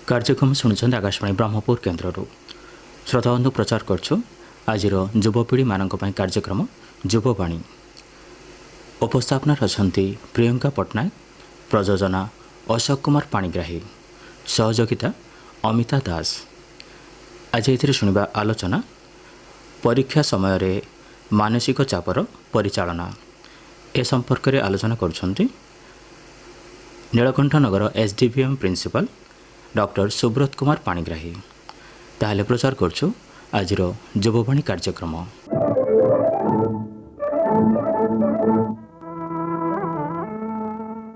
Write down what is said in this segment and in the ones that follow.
କାର୍ଯ୍ୟକ୍ରମ ଶୁଣୁଛନ୍ତି ଆକାଶବାଣୀ ବ୍ରହ୍ମପୁର କେନ୍ଦ୍ରରୁ। ଶ୍ରୋତାବନ୍ଧୁ, ପ୍ରଚାର କରୁଛୁ ଆଜିର ଯୁବପିଢ଼ିମାନଙ୍କ ପାଇଁ କାର୍ଯ୍ୟକ୍ରମ ଯୁବବାଣୀ। ଉପସ୍ଥାପନାରେ ଅଛନ୍ତି ପ୍ରିୟଙ୍କା ପଟ୍ଟନାୟକ, ପ୍ରଯୋଜନା ଅଶୋକ କୁମାର ପାଣିଗ୍ରାହୀ, ସହଯୋଗିତା ଅମିତା ଦାସ। ଆଜି ଏଥିରେ ଶୁଣିବା ଆଲୋଚନା, ପରୀକ୍ଷା ସମୟରେ ମାନସିକ ଚାପର ପରିଚାଳନା। ଏ ସମ୍ପର୍କରେ ଆଲୋଚନା କରୁଛନ୍ତି ନୀଳକଣ୍ଠନଗର ଏସ୍ଡିଭିଏମ୍ ପ୍ରିନ୍ସିପାଲ ଡକ୍ଟର ସୁବ୍ରତ କୁମାର ପାଣିଗ୍ରାହୀ। ତାହେଲେ ପ୍ରଚାର କରୁଛୁ ଆଜିର ଯୁବବାଣୀ କାର୍ଯ୍ୟକ୍ରମ।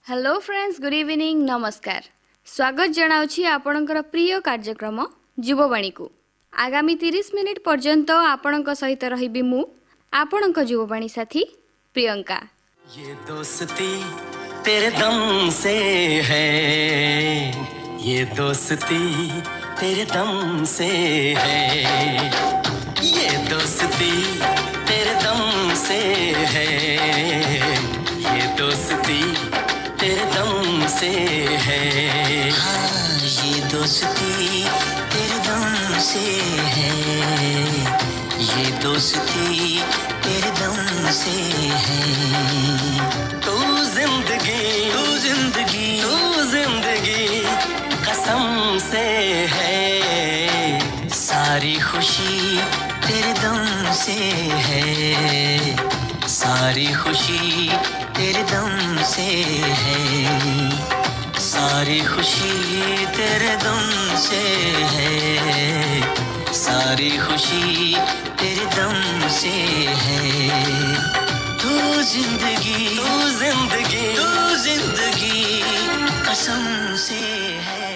ହ୍ୟାଲୋ ଫ୍ରେଣ୍ଡସ୍, ଗୁଡ୍ ଇଭିନିଂ, ନମସ୍କାର। ସ୍ୱାଗତ ଜଣାଉଛି ଆପଣଙ୍କର ପ୍ରିୟ କାର୍ଯ୍ୟକ୍ରମ ଯୁବବାଣୀକୁ। ଆଗାମୀ 30 ମିନିଟ୍ ପର୍ଯ୍ୟନ୍ତ ଆପଣଙ୍କ ସହିତ ରହିବି ମୁଁ, ଆପଣଙ୍କ ଯୁବବାଣୀ ସାଥୀ ପ୍ରିୟଙ୍କା। ये दोस्ती तेरे दम से है, ये दोस्ती तेरे दम से है, ये दोस्ती तेरे दम से है, ये दोस्ती तेरे दम से है। हाँ, ये दोस्ती तेरे दम से है, ये दोस्ती तेरे दम से है। तू जिंदगी, तू जिंदगी, तू जिंदगी कसम से है। सारी खुशी तेरे दम से है, सारी खुशी तेरे दम से है, सारी खुशी तेरे दम से है, सारी खुशी तेरे दम से है। तू जिंदगी, तू जिंदगी, तू जिंदगी कसम से है।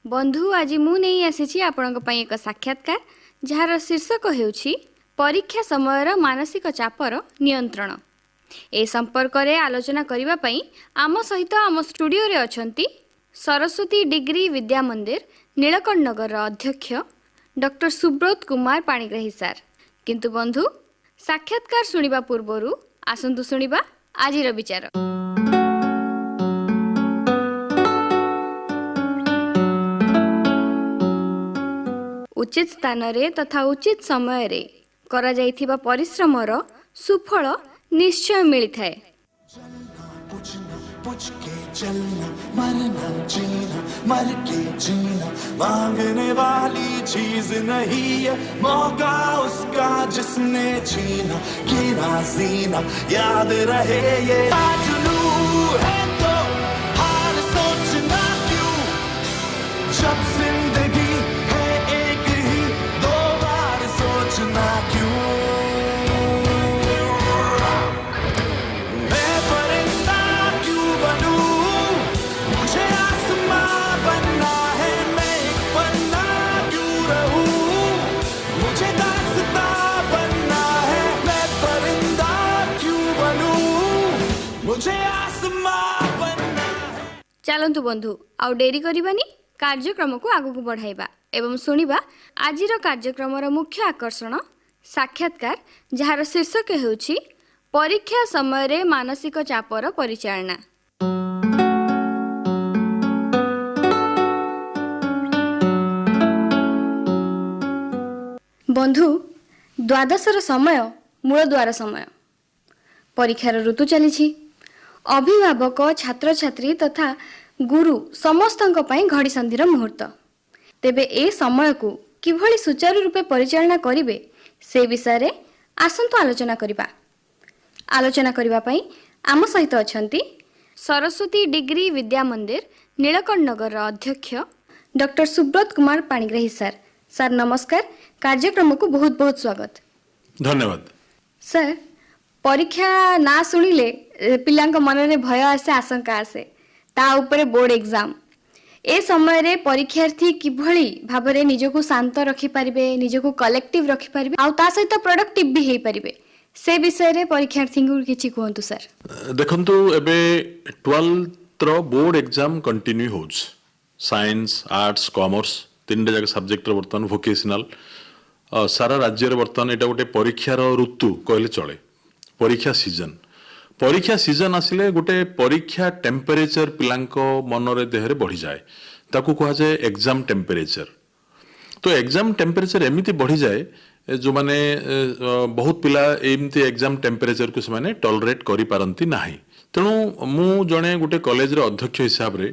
ବନ୍ଧୁ, ଆଜି ମୁଁ ନେଇ ଆସିଛି ଆପଣଙ୍କ ପାଇଁ ଏକ ସାକ୍ଷାତକାର, ଯାହାର ଶୀର୍ଷକ ହେଉଛି ପରୀକ୍ଷା ସମୟର ମାନସିକ ଚାପର ନିୟନ୍ତ୍ରଣ। ଏ ସମ୍ପର୍କରେ ଆଲୋଚନା କରିବା ପାଇଁ ଆମ ସହିତ ଆମ ଷ୍ଟୁଡ଼ିଓରେ ଅଛନ୍ତି ସରସ୍ୱତୀ ଡିଗ୍ରୀ ବିଦ୍ୟା ମନ୍ଦିର, ନୀଳକଣ୍ଠନଗରର ଅଧ୍ୟକ୍ଷ ଡକ୍ଟର ସୁବ୍ରତ କୁମାର ପାଣିଗ୍ରାହୀ ସାର୍। କିନ୍ତୁ ବନ୍ଧୁ, ସାକ୍ଷାତକାର ଶୁଣିବା ପୂର୍ବରୁ ଆସନ୍ତୁ ଶୁଣିବା ଆଜିର ବିଚାର। ଉଚିତ ସ୍ଥାନରେ ତଥା ଉଚିତ ସମୟରେ କରାଯାଇଥିବା ପରିଶ୍ରମର ସୁଫଳ ନିଶ୍ଚୟ ମିଳିଥାଏ। कुछ न पूछ के चलना, मरना जीना, मर के जीना, मांगने वाली चीज नहीं है, मौका उसका जिसने छीना। गिना जीना याद रहे ये जुनूं है तो हार सोचना क्यों, जब जिंदगी है एक ही, दो बार सोचना क्यों? मैं परिंदा क्यों बनूं, मुझे आसमां बनना है। मैं एक पन्ना क्यों रहूं, मुझे दास्तां बनना है। मैं परिंदा क्यों बनूं, मुझे आसमां बनना है। ଚାଲନ୍ତୁ ବନ୍ଧୁ, ଆଉ ଡେରି କରିବାନି, କାର୍ଯ୍ୟକ୍ରମକୁ ଆଗକୁ ବଢ଼ାଇବା ଏବଂ ଶୁଣିବା ଆଜିର କାର୍ଯ୍ୟକ୍ରମର ମୁଖ୍ୟ ଆକର୍ଷଣ ସାକ୍ଷାତକାର, ଯାହାର ଶୀର୍ଷକ ହେଉଛି ପରୀକ୍ଷା ସମୟରେ ମାନସିକ ଚାପର ପରିଚାଳନା। ବନ୍ଧୁ, ଦ୍ୱାଦଶର ସମୟ ମୂଳଦୁଆର ସମୟ। ପରୀକ୍ଷାର ଋତୁ ଚାଲିଛି। ଅଭିଭାବକ, ଛାତ୍ରଛାତ୍ରୀ ତଥା ଗୁରୁ ସମସ୍ତଙ୍କ ପାଇଁ ଘଡ଼ିସନ୍ଧିର ମୁହୂର୍ତ୍ତ। ତେବେ ଏ ସମୟକୁ କିଭଳି ସୁଚାରୁ ରୂପେ ପରିଚାଳନା କରିବେ, ସେ ବିଷୟରେ ଆସନ୍ତୁ ଆଲୋଚନା କରିବା। ଆଲୋଚନା କରିବା ପାଇଁ ଆମ ସହିତ ଅଛନ୍ତି ସରସ୍ୱତୀ ଡିଗ୍ରୀ ବିଦ୍ୟା ମନ୍ଦିର, ନୀଳକଣ୍ଠନଗରର ଅଧ୍ୟକ୍ଷ doctor Subrata Kumar Panigrahi sir. Sir, ନମସ୍କାର। କାର୍ଯ୍ୟକ୍ରମକୁ ବହୁତ ବହୁତ ସ୍ୱାଗତ। ଧନ୍ୟବାଦ। ସାର୍, ପରୀକ୍ଷା ନାଁ ଶୁଣିଲେ ପିଲାଙ୍କ ମନରେ ଭୟ ଆସେ, ଆଶଙ୍କା ଆସେ। ତା ଉପରେ ବୋର୍ଡ ଏକ୍ଜାମ। ଏ ସମୟରେ ପରୀକ୍ଷାର୍ଥୀ କିଭଳି ଭାବରେ ନିଜକୁ ଶାନ୍ତ ରଖିପାରିବେ, ନିଜକୁ କଲେକ୍ଟିଭ ରଖିପାରିବେ ଆଉ ତା ସହିତ ପ୍ରଡକ୍ଟିଭ ବି ହେଇପାରିବେ, ସେ ବିଷୟରେ ପରୀକ୍ଷାର୍ଥୀଙ୍କୁ କିଛି କୁହନ୍ତୁ ସାର୍। ଦେଖନ୍ତୁ, ଏବେ 12thର ବୋର୍ଡ ଏକ୍ଜାମ କଣ୍ଟିନ୍ୟୁ ହେଉଛି। ସାଇନ୍ସ, ଆର୍ଟସ, କମର୍ସ ତିନିଟା ଯାକ ସବଜେକ୍ଟର ବର୍ତ୍ତମାନ ଭୋକେସନାଲ ସାରା ରାଜ୍ୟରେ ବର୍ତ୍ତମାନ ଏଇଟା ଗୋଟେ ପରୀକ୍ଷାର ଋତୁ କହିଲେ ଚଳେ, ପରୀକ୍ଷା ସିଜନ। ପରୀକ୍ଷା ସିଜନ ଆସିଲେ ଗୋଟେ ପରୀକ୍ଷା ଟେମ୍ପରେଚର ପିଲାଙ୍କ ମନରେ, ଦେହରେ ବଢ଼ିଯାଏ। ତାକୁ କୁହାଯାଏ ଏକ୍ଜାମ୍ ଟେମ୍ପରେଚର। ତ ଏକ୍ଜାମ୍ ଟେମ୍ପରେଚର ଏମିତି ବଢ଼ିଯାଏ, ଯେଉଁମାନେ ବହୁତ ପିଲା ଏମିତି ଏକ୍ଜାମ୍ ଟେମ୍ପରେଚରକୁ ସେମାନେ ଟଲରେଟ୍ କରିପାରନ୍ତି ନାହିଁ। ତେଣୁ ମୁଁ ଜଣେ ଗୋଟେ କଲେଜର ଅଧ୍ୟକ୍ଷ ହିସାବରେ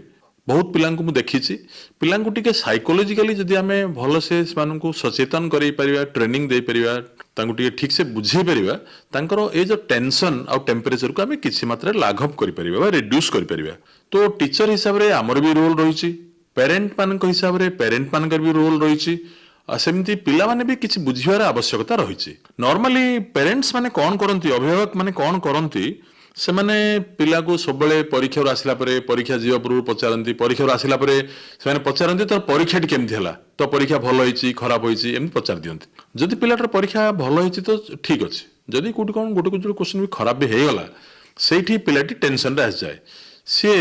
ବହୁତ ପିଲାଙ୍କୁ ମୁଁ ଦେଖିଛି। ପିଲାଙ୍କୁ ଟିକେ ସାଇକୋଲୋଜିକାଲି ଯଦି ଆମେ ଭଲସେ ସେମାନଙ୍କୁ ସଚେତନ କରେଇ ପାରିବା, ଟ୍ରେନିଂ ଦେଇପାରିବା, ତାଙ୍କୁ ଟିକେ ଠିକସେ ବୁଝେଇ ପାରିବା, ତାଙ୍କର ଏ ଯେଉଁ ଟେନସନ୍ ଆଉ ଟେମ୍ପରେଚରକୁ ଆମେ କିଛି ମାତ୍ରାରେ ଲାଘବ କରିପାରିବା ବା ରିଡ୍ୟୁସ୍ କରିପାରିବା। ତ ଟିଚର ହିସାବରେ ଆମର ବି ରୋଲ୍ ରହିଛି, ପ୍ୟାରେଣ୍ଟ ମାନଙ୍କ ହିସାବରେ ପ୍ୟାରେଣ୍ଟ ମାନଙ୍କର ବି ରୋଲ୍ ରହିଛି, ଆଉ ସେମିତି ପିଲାମାନେ ବି କିଛି ବୁଝିବାର ଆବଶ୍ୟକତା ରହିଛି। ନର୍ମାଲି ପ୍ୟାରେଣ୍ଟସ୍ ମାନେ କ'ଣ କରନ୍ତି, ଅଭିଭାବକ ମାନେ କ'ଣ କରନ୍ତି, ସେମାନେ ପିଲାକୁ ସବୁବେଳେ ପରୀକ୍ଷାରୁ ଆସିଲା ପରେ, ପରୀକ୍ଷା ଯିବା ପୂର୍ବରୁ ପଚାରନ୍ତି, ପରୀକ୍ଷାରୁ ଆସିଲା ପରେ ସେମାନେ ପଚାରନ୍ତି, ତୋର ପରୀକ୍ଷାଟି କେମିତି ହେଲା, ତୋ ପରୀକ୍ଷା ଭଲ ହେଇଛି, ଖରାପ ହେଇଛି, ଏମିତି ପଚାରି ଦିଅନ୍ତି। ଯଦି ପିଲାଟାର ପରୀକ୍ଷା ଭଲ ହେଇଛି ତ ଠିକ ଅଛି। ଯଦି କୋଉଠି କ'ଣ ଗୋଟେ ଗୋଟେ କୋଶ୍ଚିନ୍ ବି ଖରାପ ବି ହେଇଗଲା, ସେଇଠି ପିଲାଟି ଟେନସନରେ ଆସିଯାଏ। ସିଏ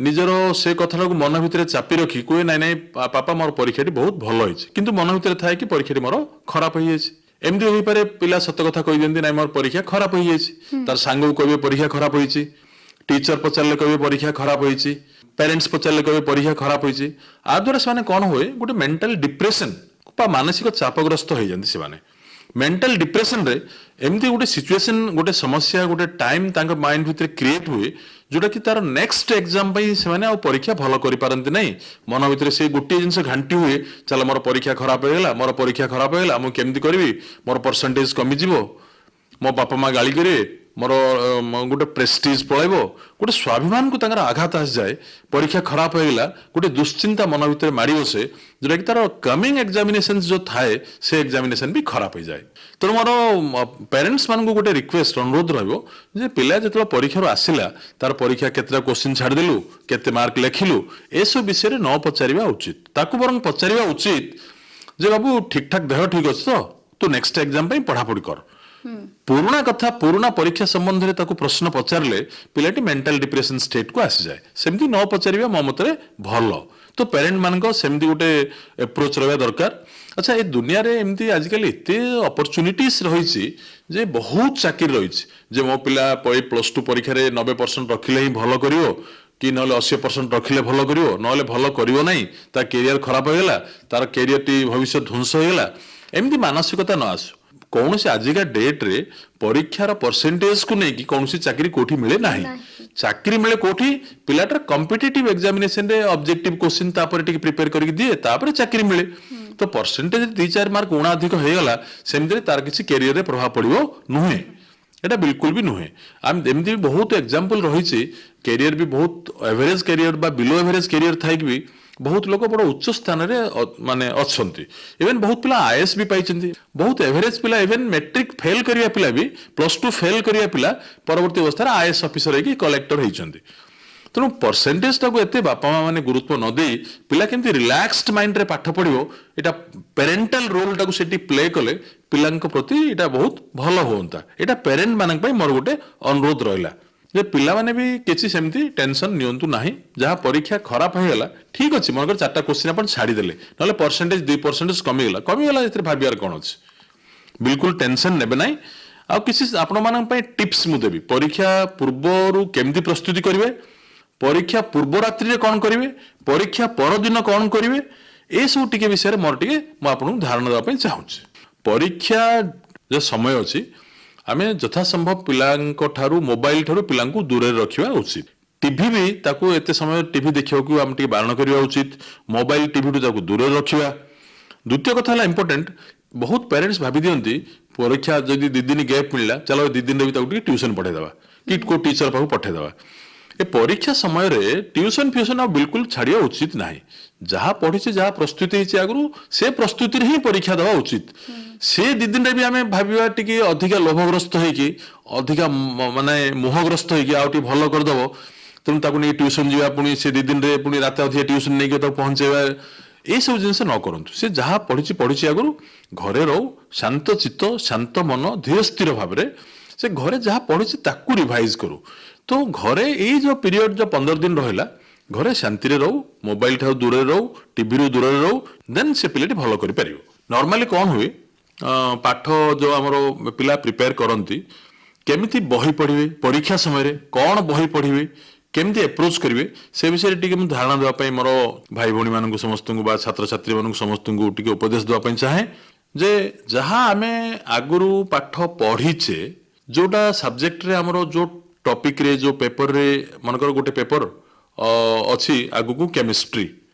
ନିଜର ସେ କଥାଟାକୁ ମନ ଭିତରେ ଚାପି ରଖି କୁହେ, "ନାଇଁ ନାଇଁ ପାପା, ମୋର ପରୀକ୍ଷାଟି ବହୁତ ଭଲ ହେଇଛି।" କିନ୍ତୁ ମନ ଭିତରେ ଥାଏ କି ପରୀକ୍ଷାଟି ମୋର ଖରାପ ହେଇଯାଇଛି। ଏମିତି ହେଇପାରେ, ପିଲା ସତ କଥା କହିଦିଅନ୍ତି, "ନାଇଁ, ମୋର ପରୀକ୍ଷା ଖରାପ ହେଇଯାଇଛି।" ତାର ସାଙ୍ଗକୁ କହିବେ ପରୀକ୍ଷା ଖରାପ ହେଇଛି, ଟିଚର ପଚାରିଲେ କହିବେ ପରୀକ୍ଷା ଖରାପ ହେଇଛି, ପ୍ୟାରେଣ୍ଟସ୍ ପଚାରିଲେ କହିବେ ପରୀକ୍ଷା ଖରାପ ହେଇଛି। ଆ ଦ୍ୱାରା ସେମାନେ କ'ଣ ହୁଏ, ଗୋଟେ ମେଣ୍ଟାଲ ଡିପ୍ରେସନ ବା ମାନସିକ ଚାପଗ୍ରସ୍ତ ହେଇଯାନ୍ତି ସେମାନେ। ମେଣ୍ଟାଲ ଡିପ୍ରେସନରେ ଏମିତି ଗୋଟେ ସିଚୁଏସନ, ଗୋଟେ ସମସ୍ୟା, ଗୋଟେ ଟାଇମ ତାଙ୍କ ମାଇଣ୍ଡ ଭିତରେ କ୍ରିଏଟ୍ ହୁଏ, ଯୋଉଟା କି ତାର ନେକ୍ସଟ ଏକ୍ଜାମ ପାଇଁ ସେମାନେ ଆଉ ପରୀକ୍ଷା ଭଲ କରିପାରନ୍ତି ନାହିଁ। ମନ ଭିତରେ ସେ ଗୋଟିଏ ଜିନିଷ ଘାଣ୍ଟି ହୁଏ, ଚାଲ ମୋର ପରୀକ୍ଷା ଖରାପ ହେଇଗଲା, ମୋର ପରୀକ୍ଷା ଖରାପ ହେଇଗଲା, ମୁଁ କେମିତି କରିବି, ମୋର ପରସେଣ୍ଟେଜ କମିଯିବ, ମୋ ବାପା ମା ଗାଳି କରିବେ, ମୋର ଗୋଟେ ପ୍ରେଷ୍ଟିଜ ପଳେଇବ, ଗୋଟେ ସ୍ୱାଭିମାନକୁ ତାଙ୍କର ଆଘାତ ଆସିଯାଏ। ପରୀକ୍ଷା ଖରାପ ହେଇଗଲା, ଗୋଟେ ଦୁଶ୍ଚିନ୍ତା ମନ ଭିତରେ ମାଡ଼ି ବସେ, ଯୋଉଟା କି ତାର କମିଂ ଏକ୍ଜାମିନେସନ ଯୋଉ ଥାଏ, ସେ ଏକ୍ଜାମିନେସନ ବି ଖରାପ ହେଇଯାଏ। ତେଣୁ ମୋର ପ୍ୟାରେଣ୍ଟସ୍ ମାନଙ୍କୁ ଗୋଟେ ରିକ୍ୱେଷ୍ଟ, ଅନୁରୋଧ ରହିବ ଯେ ପିଲା ଯେତେବେଳେ ପରୀକ୍ଷାରୁ ଆସିଲା, ତାର ପରୀକ୍ଷା କେତେଟା କୋଶ୍ଚିନ୍ ଛାଡ଼ିଦେଲୁ, କେତେ ମାର୍କ ଲେଖିଲୁ, ଏସବୁ ବିଷୟରେ ନ ପଚାରିବା ଉଚିତ। ତାକୁ ବରଂ ପଚାରିବା ଉଚିତ ଯେ ବାବୁ, ଠିକ ଠାକ, ଦେହ ଠିକ ଅଛି ତ? ତୁ ନେକ୍ସଟ ଏକ୍ଜାମ ପାଇଁ ପଢାପଢି କର। ପୁରୁଣା କଥା, ପୁରୁଣା ପରୀକ୍ଷା ସମ୍ବନ୍ଧରେ ତାକୁ ପ୍ରଶ୍ନ ପଚାରିଲେ ପିଲାଟି ମେଣ୍ଟାଲ ଡିପ୍ରେସନ ଷ୍ଟେଟକୁ ଆସିଯାଏ। ସେମିତି ନ ପଚାରିବା ମୋ ମତରେ ଭଲ। ତ ପ୍ୟାରେଣ୍ଟ ମାନଙ୍କ ସେମିତି ଗୋଟେ ଆପ୍ରୋଚ୍ ରହିବା ଦରକାର। ଆଚ୍ଛା, ଏ ଦୁନିଆରେ ଏମିତି ଆଜିକାଲି ଏତେ ଅପରଚୁନିଟିସ୍ ରହିଛି ଯେ ବହୁତ ଚାକିରି ରହିଛି ଯେ ମୋ ପିଲା ପ୍ଲସ୍ ଟୁ ପରୀକ୍ଷାରେ 90% ରଖିଲେ ହିଁ ଭଲ କରିବ କି ନହେଲେ 80% ରଖିଲେ ଭଲ କରିବ, ନହେଲେ ଭଲ କରିବ ନାହିଁ, ତା କ୍ୟାରିୟର ଖରାପ ହେଇଗଲା, ତାର କ୍ୟାରିୟରଟି ଭବିଷ୍ୟତ ଧ୍ୱଂସ ହେଇଗଲା, ଏମିତି ମାନସିକତା ନ ଆସୁ। କୌଣସି ଆଜିକା ଡେଟ୍ରେ ପରୀକ୍ଷାର ପରସେଣ୍ଟେଜକୁ ନେଇକି କୌଣସି ଚାକିରି କୋଉଠି ମିଳେ ନାହିଁ। ଚାକିରି ମିଳେ କୋଉଠି? ପିଲାଟାର କମ୍ପିଟେଟିଭ ଏକ୍ଜାମିନେସନରେ ଅବଜେକ୍ଟିଭ କୋଶ୍ଚିନ୍ ତାପରେ ଟିକେ ପ୍ରିପେୟାର କରିକି ଦିଏ, ତାପରେ ଚାକିରି ମିଳେ। ତ ପରସେଣ୍ଟେଜ 2-4 ମାର୍କ ଉଣା ଅଧିକ ହେଇଗଲା, ସେମିତିରେ ତାର କିଛି କ୍ୟାରିୟରରେ ପ୍ରଭାବ ପଡ଼ିବ ନୁହେଁ, ଏଇଟା ବିଲକୁଲ ବି ନୁହେଁ। ଆମେ ଏମିତି ବି ବହୁତ ଏକ୍ଜାମ୍ପଲ ରହିଛି, କ୍ୟାରିୟର ବି ବହୁତ ଏଭରେଜ କ୍ୟାରିୟର ବା ବିଲୋ ଏଭରେଜ କ୍ୟାରିୟର ଥାଇକି ବି ବହୁତ ଲୋକ ବଡ଼ ଉଚ୍ଚ ସ୍ଥାନରେ ମାନେ ଅଛନ୍ତି। ଇଭେନ୍ ବହୁତ ପିଲା ଆଇଏଏସ୍ ବି ପାଇଛନ୍ତି। ବହୁତ ଏଭରେଜ ପିଲା, ଇଭେନ୍ ମେଟ୍ରିକ ଫେଲ୍ କରିବା ପିଲା ବି, ପ୍ଲସ୍ ଟୁ ଫେଲ୍ କରିବା ପିଲା ପରବର୍ତ୍ତୀ ଅବସ୍ଥାରେ ଆଇଏଏସ୍ ଅଫିସର ହେଇକି କଲେକ୍ଟର ହେଇଛନ୍ତି। ତେଣୁ ପରସେଣ୍ଟେଜଟାକୁ ଏତେ ବାପା ମା ମାନେ ଗୁରୁତ୍ୱ ନ ଦେଇ ପିଲା କେମିତି ରିଲାକ୍ସଡ ମାଇଣ୍ଡରେ ପାଠ ପଢିବ, ଏଇଟା ପ୍ୟାରେଣ୍ଟାଲ ରୋଲଟାକୁ ସେଠି ପ୍ଲେ କଲେ ପିଲାଙ୍କ ପ୍ରତି ଏଇଟା ବହୁତ ଭଲ ହୁଅନ୍ତା। ଏଇଟା ପ୍ୟାରେଣ୍ଟ ମାନଙ୍କ ପାଇଁ ମୋର ଗୋଟେ ଅନୁରୋଧ ରହିଲା ଯେ ପିଲାମାନେ ବି କିଛି ସେମିତି ଟେନସନ ନିଅନ୍ତୁ ନାହିଁ। ଯାହା ପରୀକ୍ଷା ଖରାପ ହେଇଗଲା, ଠିକ ଅଛି, ମନେକର ଚାରିଟା କୋଶ୍ଚିନ୍ ଆପଣ ଛାଡ଼ିଦେଲେ, ନହେଲେ ପରସେଣ୍ଟେଜ 2 ପରସେଣ୍ଟେଜ କମିଗଲା, କମିଗଲା, ଏଥିରେ ଭାବିବାର କ'ଣ ଅଛି? ବିଲକୁଲ ଟେନସନ ନେବେ ନାହିଁ। ଆଉ କିଛି ଆପଣମାନଙ୍କ ପାଇଁ ଟିପ୍ସ ମୁଁ ଦେବି, ପରୀକ୍ଷା ପୂର୍ବରୁ କେମିତି ପ୍ରସ୍ତୁତି କରିବେ, ପରୀକ୍ଷା ପୂର୍ବ ରାତ୍ରିରେ କ'ଣ କରିବେ, ପରୀକ୍ଷା ପରଦିନ କ'ଣ କରିବେ, ଏସବୁ ଟିକେ ବିଷୟରେ ମୋର ଟିକେ ମୁଁ ଆପଣଙ୍କୁ ଧାରଣା ଦେବା ପାଇଁ ଚାହୁଁଛି। ପରୀକ୍ଷା ଯେଉଁ ସମୟ ଅଛି, ଆମେ ଯଥାସମ୍ଭବ ପିଲାଙ୍କ ଠାରୁ, ମୋବାଇଲ ଠାରୁ ପିଲାଙ୍କୁ ଦୂରରେ ରଖିବା ଉଚିତ। ଟିଭି ବି ତାକୁ ଏତେ ସମୟ ଟିଭି ଦେଖିବାକୁ ଆମେ ଟିକେ ବାରଣ କରିବା ଉଚିତ। ମୋବାଇଲ, ଟିଭିଠୁ ତାକୁ ଦୂରରେ ରଖିବା। ଦ୍ୱିତୀୟ କଥା ହେଲା ଇମ୍ପୋର୍ଟାଣ୍ଟ, ବହୁତ ପ୍ୟାରେଣ୍ଟସ୍ ଭାବି ଦିଅନ୍ତି, ପରୀକ୍ଷା ଯଦି 2 ଦିନ ଗ୍ୟାପ୍ ମିଳିଲା, ଚାଲ 2 ଦିନରେ ବି ତାକୁ ଟିକେ ଟ୍ୟୁସନ ପଠେଇଦେବା କି କୋଉ ଟିଚର ପାଖକୁ ପଠେଇଦେବା। ଏ ପରୀକ୍ଷା ସମୟରେ ଟ୍ୟୁସନ ଫ୍ୟୁସନ ଆଉ ବିଲକୁଲ ଛାଡ଼ିବା ଉଚିତ ନାହିଁ। ଯାହା ପଢିଛି, ଯାହା ପ୍ରସ୍ତୁତି ହେଇଛି ଆଗରୁ, ସେ ପ୍ରସ୍ତୁତିରେ ହିଁ ପରୀକ୍ଷା ଦେବା ଉଚିତ। ସେ 2 ଦିନରେ ବି ଆମେ ଭାବିବା ଟିକେ ଅଧିକା ଲୋଭଗ୍ରସ୍ତ ହେଇକି, ଅଧିକା ମାନେ ମୋହଗ୍ରସ୍ତ ହେଇକି ଆଉ ଟିକେ ଭଲ କରିଦବ, ତେଣୁ ତାକୁ ନେଇ ଟ୍ୟୁସନ ଯିବା, ପୁଣି ସେ 2 ଦିନରେ ପୁଣି ରାତି ଅଧିକା ଟ୍ୟୁସନ ନେଇକି ତାକୁ ପହଞ୍ଚେଇବା, ଏଇସବୁ ଜିନିଷ ନ କରନ୍ତୁ। ସେ ଯାହା ପଢିଛି ପଢିଛି ଆଗରୁ, ଘରେ ରହୁ, ଶାନ୍ତ ଚିତ୍ତ, ଶାନ୍ତ ମନ, ଧୀର ସ୍ଥିର ଭାବରେ ସେ ଘରେ ଯାହା ପଢିଛି ତାକୁ ରିଭାଇଜ କରୁ। ତ ଘରେ ଏଇ ଯୋଉ ପିରିୟଡ ଯୋଉ 15 ଦିନ ରହିଲା, ଘରେ ଶାନ୍ତିରେ ରହୁ, ମୋବାଇଲ ଠାରୁ ଦୂରରେ ରହୁ, ଟିଭିରୁ ଦୂରରେ ରହୁ, ଦେନ୍ ସେ ପିଲାଟି ଭଲ କରିପାରିବ। ନର୍ମାଲି କ'ଣ ହୁଏ, ପାଠ ଯୋଉ ଆମର ପିଲା ପ୍ରିପେୟାର କରନ୍ତି, କେମିତି ବହି ପଢିବେ, ପରୀକ୍ଷା ସମୟରେ କ'ଣ ବହି ପଢିବେ। କେମିତି ଆପ୍ରୋଚ୍ କରିବେ ସେ ବିଷୟରେ ଟିକେ ମୁଁ ଧାରଣା ଦେବା ପାଇଁ ମୋର ଭାଇ ଭଉଣୀମାନଙ୍କୁ ସମସ୍ତଙ୍କୁ ବା ଛାତ୍ରଛାତ୍ରୀମାନଙ୍କୁ ସମସ୍ତଙ୍କୁ ଟିକେ ଉପଦେଶ ଦେବା ପାଇଁ ଚାହେଁ ଯେ ଯାହା ଆମେ ଆଗରୁ ପାଠ ପଢ଼ିଛେ, ଯୋଉଟା ସବଜେକ୍ଟରେ ଆମର ଯୋଉ ଟପିକରେ, ଯୋଉ ପେପରରେ, ମନେକର ଗୋଟେ ପେପର ଅଛି ଆଗକୁ କେମିଷ୍ଟ୍ରି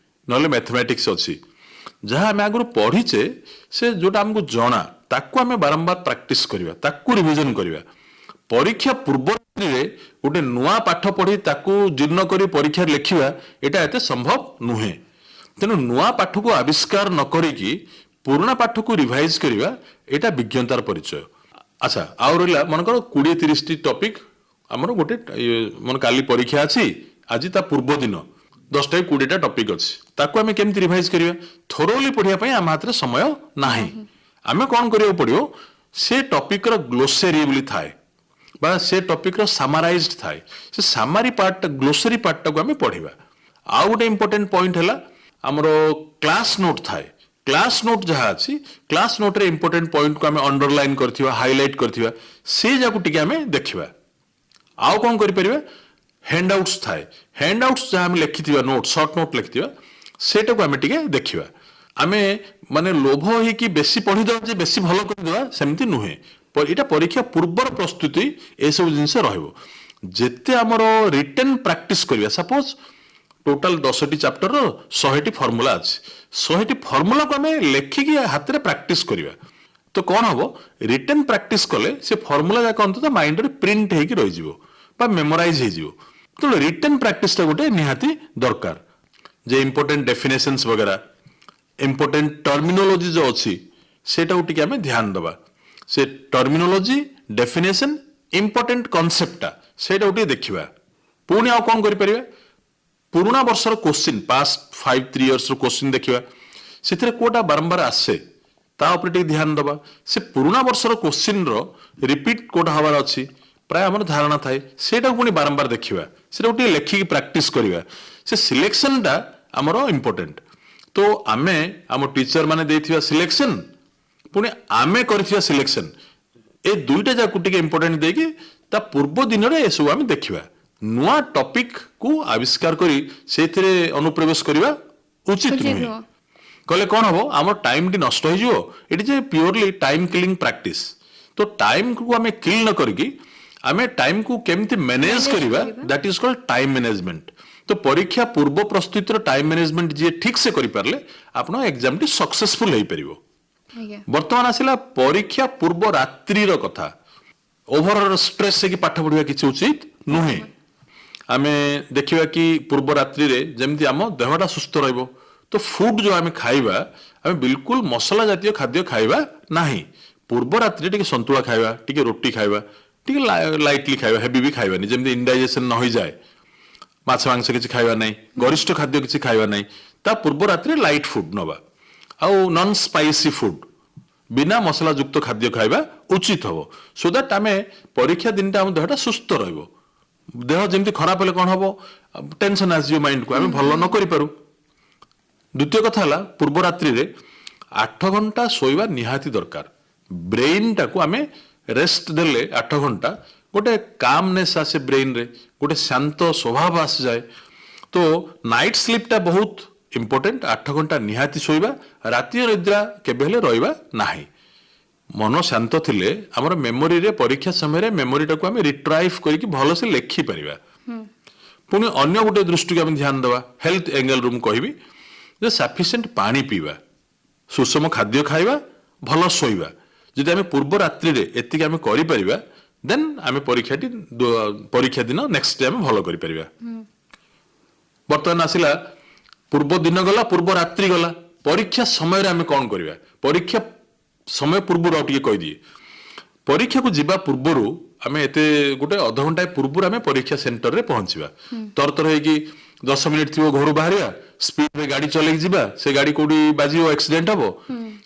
ନହେଲେ ମ୍ୟାଥମେଟିକ୍ସ ଅଛି, ଯାହା ଆମେ ଆଗରୁ ପଢିଛେ, ସେ ଯୋଉଟା ଆମକୁ ଜଣା, ତାକୁ ଆମେ ବାରମ୍ବାର ପ୍ରାକ୍ଟିସ କରିବା, ତାକୁ ରିଭିଜନ କରିବା। ପରୀକ୍ଷା ପୂର୍ବ ରାତ୍ରିରେ ଗୋଟେ ନୂଆ ପାଠ ପଢି ତାକୁ ଜୀର୍ଣ୍ଣ କରି ପରୀକ୍ଷାରେ ଲେଖିବା, ଏଇଟା ଏତେ ସମ୍ଭବ ନୁହେଁ। ତେଣୁ ନୂଆ ପାଠକୁ ଆବିଷ୍କାର ନ କରିକି ପୁରୁଣା ପାଠକୁ ରିଭାଇଜ କରିବା, ଏଇଟା ବିଜ୍ଞତାର ପରିଚୟ। ଆଚ୍ଛା, ଆଉ ରହିଲା, ମନେକର 20-30ଟି ଟପିକ ଆମର ଗୋଟେ ଇଏ, ମାନେ କାଲି ପରୀକ୍ଷା ଅଛି, ଆଜି ତା ପୂର୍ବ ଦିନ 10ଟା 20ଟା ଟପିକ ଅଛି, ତାକୁ ଆମେ କେମିତି ରିଭାଇଜ କରିବା? ଥୋରୋଲି ପଢିବା ପାଇଁ ଆମ ହାତରେ ସମୟ ନାହିଁ। ଆମେ କ'ଣ କରିବାକୁ ପଡିବ? ସେ ଟପିକର ଗ୍ଲୋସେରୀ ବୋଲି ଥାଏ ବା ସେ ଟପିକର ସାମାରାଇଜଡ ଥାଏ, ସେ ସାମାରୀ ପାର୍ଟ, ଗ୍ଲୋସରୀ ପାର୍ଟଟାକୁ ଆମେ ପଢିବା। ଆଉ ଗୋଟେ ଇମ୍ପୋର୍ଟାଣ୍ଟ ପଏଣ୍ଟ ହେଲା ଆମର କ୍ଲାସ ନୋଟ୍ ଥାଏ। କ୍ଲାସ ନୋଟ୍ ଯାହା ଅଛି, କ୍ଲାସ ନୋଟ୍ରେ ଇମ୍ପୋର୍ଟାଣ୍ଟ ପଏଣ୍ଟକୁ ଆମେ ଅଣ୍ଡରଲାଇନ୍ କରିଥିବା, ହାଇଲାଇଟ୍ କରିଥିବା, ସେ ଯାକୁ ଟିକେ ଆମେ ଦେଖିବା। ଆଉ କ'ଣ କରିପାରିବା? ହ୍ୟାଣ୍ଡ ଆଉଟ୍ସ ଥାଏ। ହ୍ୟାଣ୍ଡ ଆଉଟ୍ସ ଯାହା ଆମେ ଲେଖିଥିବା ନୋଟ୍, ସର୍ଟ ନୋଟ୍ ଲେଖିଥିବା, ସେଇଟାକୁ ଆମେ ଟିକେ ଦେଖିବା। ଆମେ ମାନେ ଲୋଭ ହେଇକି ବେଶୀ ପଢିଦେବା ଯେ ବେଶୀ ଭଲ କରିଦେବା, ସେମିତି ନୁହେଁ। ଏଇଟା ପରୀକ୍ଷା ପୂର୍ବର ପ୍ରସ୍ତୁତି, ଏସବୁ ଜିନିଷ ରହିବ। ଯେତେ ଆମର ରିଟେନ୍ ପ୍ରାକ୍ଟିସ କରିବା, ସପୋଜ ଟୋଟାଲ 10ଟି ଚାପ୍ଟରର 100ଟି ଫର୍ମୁଲା ଅଛି, 100ଟି ଫର୍ମୁଲାକୁ ଆମେ ଲେଖିକି ହାତରେ ପ୍ରାକ୍ଟିସ କରିବା ତ କ'ଣ ହବ? ରିଟେନ୍ ପ୍ରାକ୍ଟିସ କଲେ ସେ ଫର୍ମୁଲା ଯାକ ଅନ୍ତତଃ ମାଇଣ୍ଡରେ ପ୍ରିଣ୍ଟ ହେଇକି ରହିଯିବ ବା ମେମୋରାଇଜ ହେଇଯିବ। ତେଣୁ ରିଟେନ୍ ପ୍ରାକ୍ଟିସଟା ଗୋଟେ ନିହାତି ଦରକାର ଯେ ଇମ୍ପୋର୍ଟାଣ୍ଟ ଡେଫିନେସନ୍ସ ବଗେରା, ଇମ୍ପୋର୍ଟାଣ୍ଟ ଟର୍ମିନୋଲୋଜି ଯୋଉ ଅଛି, ସେଇଟାକୁ ଟିକେ ଆମେ ଧ୍ୟାନ ଦେବା। ସେ ଟର୍ମିନୋଲୋଜି, ଡେଫିନେସନ, ଇମ୍ପୋର୍ଟାଣ୍ଟ କନସେପ୍ଟଟା, ସେଇଟାକୁ ଟିକେ ଦେଖିବା। ପୁଣି ଆଉ କ'ଣ କରିପାରିବା? ପୁରୁଣା ବର୍ଷର କୋଶ୍ଚିନ୍, ପାଷ୍ଟ 5-3 ଇୟର୍ସର କୋଶ୍ଚିନ୍ ଦେଖିବା। ସେଥିରେ କୋଉଟା ବାରମ୍ବାର ଆସେ, ତା ଉପରେ ଟିକେ ଧ୍ୟାନ ଦେବା। ସେ ପୁରୁଣା ବର୍ଷର କୋଶ୍ଚିନ୍ର ରିପିଟ୍ କୋଉଟା ହବାର ଅଛି, ପ୍ରାୟ ଆମର ଧାରଣା ଥାଏ, ସେଇଟାକୁ ପୁଣି ବାରମ୍ବାର ଦେଖିବା, ସେଇଟାକୁ ଟିକେ ଲେଖିକି ପ୍ରାକ୍ଟିସ କରିବା। ସେ ସିଲେକ୍ସନଟା ଆମର ଇମ୍ପୋର୍ଟାଣ୍ଟ। ତ ଆମେ ଆମ ଟିଚର ମାନେ ଦେଇଥିବା ସିଲେକ୍ସନ, ପୁଣି ଆମେ କରିଥିବା ସିଲେକ୍ସନ, ଏ ଦୁଇଟା ଯାକୁ ଟିକେ ଇମ୍ପୋର୍ଟାଣ୍ଟ ଦେଇକି ତା ପୂର୍ବ ଦିନରେ ଏସବୁ ଆମେ ଦେଖିବା। ନୂଆ ଟପିକ କୁ ଆବିଷ୍କାର କରି ସେଇଥିରେ ଅନୁପ୍ରବେଶ କରିବା ଉଚିତ ଉଚିତ ନୁହେଁ। ନୁହଁ। କଲେ କ'ଣ ହବ? ଆମ ଟାଇମଟି ନଷ୍ଟ ହେଇଯିବ। ଏଠି ଯେ ପିଓରଲି ଟାଇମ କିଲିଂ ପ୍ରାକ୍ଟିସ। ତ ଟାଇମକୁ ଆମେ କିଲ୍ ନ କରିକି ଆମେ ଟାଇମକୁ କେମିତି ମ୍ୟାନେଜ Manage କରିବା, କରିବା। That is called time management. ତ ପରୀକ୍ଷା ପୂର୍ବ ପ୍ରସ୍ତୁତିର ଟାଇମ ମ୍ୟାନେଜମେଣ୍ଟ ଯିଏ ଠିକ ସେ କରିପାରିଲେ, ଆପଣ ଏକ୍ଜାମଟି ସକ୍ସେସଫୁଲ ହେଇପାରିବ। ବର୍ତ୍ତମାନ ଆସିଲା ପରୀକ୍ଷା ପୂର୍ବ ରାତ୍ରିର କଥା। ଓଭର ଷ୍ଟ୍ରେସ୍ ହେଇକି ପାଠ ପଢିବା କିଛି ଉଚିତ ନୁହେଁ। ଆମେ ଦେଖିବା କି ପୂର୍ବ ରାତ୍ରିରେ ଯେମିତି ଆମ ଦେହଟା ସୁସ୍ଥ ରହିବ। ତ ଫୁଡ ଯୋଉ ଆମେ ଖାଇବା, ଆମେ ବିଲକୁଲ ମସଲା ଜାତୀୟ ଖାଦ୍ୟ ଖାଇବା ନାହିଁ। ପୂର୍ବ ରାତ୍ରିରେ ଟିକେ ସନ୍ତୁଳା ଖାଇବା, ଟିକେ ରୁଟି ଖାଇବା, ଟିକେ ଲାଇଟଲି ଖାଇବା, ହେଭି ବି ଖାଇବାନି, ଯେମିତି ଇନଡାଇଜେସନ ନ ହେଇଯାଏ। ମାଛ ମାଂସ କିଛି ଖାଇବା ନାହିଁ, ଗରିଷ୍ଠ ଖାଦ୍ୟ କିଛି ଖାଇବା ନାହିଁ। ତା ପୂର୍ବ ରାତ୍ରିରେ ଲାଇଟ୍ ଫୁଡ ନବା ଆଉ ନନ୍ ସ୍ପାଇସି ଫୁଡ, ବିନା ମସଲା ଯୁକ୍ତ ଖାଦ୍ୟ ଖାଇବା ଉଚିତ ହବ, ସୋ that ଆମେ ପରୀକ୍ଷା ଦିନଟା ଆମ ଦେହଟା ସୁସ୍ଥ ରହିବ। ଦେହ ଯେମିତି ଖରାପ ହେଲେ କ'ଣ ହବ? ଟେନସନ ଆସିଯିବ ମାଇଣ୍ଡକୁ, ଆମେ ଭଲ ନ କରିପାରୁ। ଦ୍ୱିତୀୟ କଥା ହେଲା, ପୂର୍ବ ରାତ୍ରିରେ 8 ଘଣ୍ଟା ଶୋଇବା ନିହାତି ଦରକାର। ବ୍ରେଇନଟାକୁ ଆମେ ରେଷ୍ଟ ଦେଲେ 8 ଘଣ୍ଟା, ଗୋଟେ କାମନେସ୍ ଆସେ ବ୍ରେଇନରେ, ଗୋଟେ ଶାନ୍ତ ସ୍ୱଭାବ ଆସିଯାଏ। ତ ନାଇଟ୍ ସ୍ଲିପ୍ଟା ବହୁତ ଇମ୍ପୋର୍ଟାଣ୍ଟ। 8 ଘଣ୍ଟା ନିହାତି ଶୋଇବା। ରାତି ନିଦ୍ରା କେବେ ହେଲେ ରହିବା ନାହିଁ। ମନ ଶାନ୍ତ ଥିଲେ ଆମର ମେମୋରିରେ, ପରୀକ୍ଷା ସମୟରେ ମେମୋରିଟାକୁ ଆମେ ରିଟ୍ରାଇଭ୍ କରିକି ଭଲସେ ଲେଖିପାରିବା। ପୁଣି ଅନ୍ୟ ଗୋଟେ ଦୃଷ୍ଟିକୁ ଆମେ ଧ୍ୟାନ ଦେବା, ହେଲ୍ଥ ଏଙ୍ଗେଲରୁ ମୁଁ କହିବି ଯେ ସଫିସିଏଣ୍ଟ ପାଣି ପିଇବା, ସୁଷମ ଖାଦ୍ୟ ଖାଇବା, ଭଲ ଶୋଇବା। ଯଦି ଆମେ ପୂର୍ବ ରାତ୍ରିରେ ଏତିକି ଆମେ କରିପାରିବା, ଦେନ୍ ଆମେ ପରୀକ୍ଷାଟି, ପରୀକ୍ଷା ଦିନ ନେକ୍ସଟ ଡେ ଆମେ ଭଲ କରିପାରିବା। ବର୍ତ୍ତମାନ ଆସିଲା, ପୂର୍ବ ଦିନ ଗଲା, ପୂର୍ବ ରାତ୍ରି ଗଲା, ପରୀକ୍ଷା ସମୟରେ ଆମେ କ'ଣ କରିବା? ପରୀକ୍ଷା ସମୟ ପୂର୍ବରୁ ଆଉ ଟିକେ କହିଦିଏ। ପରୀକ୍ଷାକୁ ଯିବା ପୂର୍ବରୁ ଆମେ ଏତେ ଗୋଟେ ଅଧଘଣ୍ଟାଏ ପୂର୍ବରୁ ଆମେ ପରୀକ୍ଷା ସେଣ୍ଟରରେ ପହଞ୍ଚିବା। ତରତର ହେଇକି 10 ମିନିଟ୍ ଥିବ ଘରୁ ବାହାରିବା, ସ୍ପିଡରେ ଗାଡି ଚଲେଇକି ଯିବା, ସେ ଗାଡି କୋଉଠି ବାଜିବ, ଆକ୍ସିଡେଣ୍ଟ ହବ।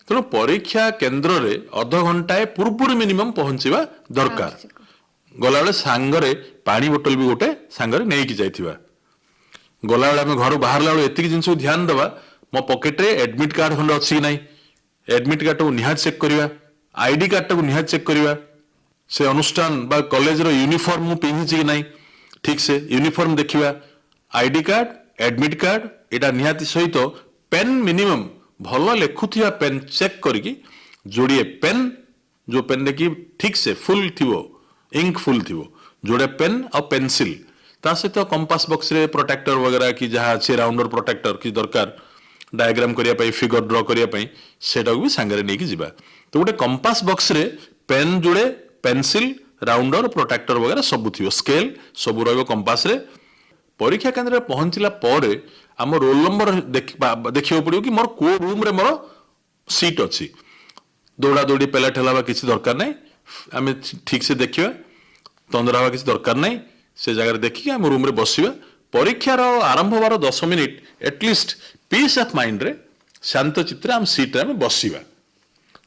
ତେଣୁ ପରୀକ୍ଷା କେନ୍ଦ୍ରରେ ଅଧଘଣ୍ଟାଏ ପୂର୍ବରୁ ମିନିମମ୍ ପହଞ୍ଚିବା ଦରକାର। ଆବଶ୍ୟକ। ଗଲାବେଳେ ସାଙ୍ଗରେ ପାଣି ବୋଟଲ ବି ଗୋଟେ ସାଙ୍ଗରେ ନେଇକି ଯାଇଥିବା। ଗଲାବେଳେ ଆମେ ଘରୁ ବାହାରିଲା ବେଳେ ଏତିକି ଜିନିଷକୁ ଧ୍ୟାନ ଦେବା, ମୋ ପକେଟରେ ଆଡମିଟ୍ କାର୍ଡ ଖଣ୍ଡେ ଅଛି କି ନାହିଁ। ଆଡମିଟ୍ କାର୍ଡଟାକୁ ନିହାତି ଚେକ୍ କରିବା, ଆଇଡି କାର୍ଡଟାକୁ ନିହାତି ଚେକ୍ କରିବା, ସେ ଅନୁଷ୍ଠାନ ବା କଲେଜର ୟୁନିଫର୍ମ ମୁଁ ପିନ୍ଧିଛି କି ନାହିଁ, ଠିକ୍ ସେ ୟୁନିଫର୍ମ ଦେଖିବା, ଆଇଡି କାର୍ଡ, ଆଡମିଟ୍ କାର୍ଡ ଏଇଟା ନିହାତି, ସହିତ ପେନ୍, ମିନିମମ୍ ଭଲ ଲେଖୁଥିବା ପେନ୍ ଚେକ୍ କରିକି ଯୋଡ଼ିଏ ପେନ୍, ଯୋଉ ପେନ୍ରେ କି ଠିକ୍ ସେ ଫୁଲ୍ ଥିବ, ଇଙ୍କ ଫୁଲ୍ ଥିବ, ଯୋଡ଼େ ପେନ୍ ଆଉ ପେନସିଲ୍। ତା ସହିତ କମ୍ପାସ ବକ୍ସରେ ପ୍ରୋଟ୍ରାକ୍ଟର ବଗେରା କି ଯାହା ଅଛି, ରାଉଣ୍ଡର, ପ୍ରୋଟ୍ରାକ୍ଟର କି ଦରକାର ଡାୟାଗ୍ରାମ କରିବା ପାଇଁ, ଫିଗର ଡ୍ର କରିବା ପାଇଁ, ସେଇଟାକୁ ବି ସାଙ୍ଗରେ ନେଇକି ଯିବା। ତ ଗୋଟେ କମ୍ପାସ ବକ୍ସରେ ପେନ୍ ଯୋଡ଼େ, ପେନସିଲ୍, ରାଉଣ୍ଡର, ପ୍ରୋଟ୍ରାକ୍ଟର ବଗେରା ସବୁ ଥିବ, ସ୍କେଲ ସବୁ ରହିବ କମ୍ପାସରେ। ପରୀକ୍ଷା କେନ୍ଦ୍ରରେ ପହଞ୍ଚିଲା ପରେ ଆମ ରୋଲ ନମ୍ବର ଦେଖିବାକୁ ପଡିବ କି ମୋର କୋଉ ରୁମରେ ମୋର ସିଟ୍ ଅଛି। ଦୌଡ଼ା ଦୌଡ଼ି, ପେଲା ଠେଲା ହେବା କିଛି ଦରକାର ନାହିଁ। ଆମେ ଠିକ ସେ ଦେଖିବା, ତନ୍ଦରା ହେବା କିଛି ଦରକାର ନାହିଁ। ସେ ଜାଗାରେ ଦେଖିକି ଆମ ରୁମରେ ବସିବା। ପରୀକ୍ଷାର ଆରମ୍ଭ ହେବାର 10 minute at least piece of ମାଇଣ୍ଡରେ, ଶାନ୍ତ ଚିତ୍ତରେ ଆମ ସିଟ୍ରେ ଆମେ ବସିବା।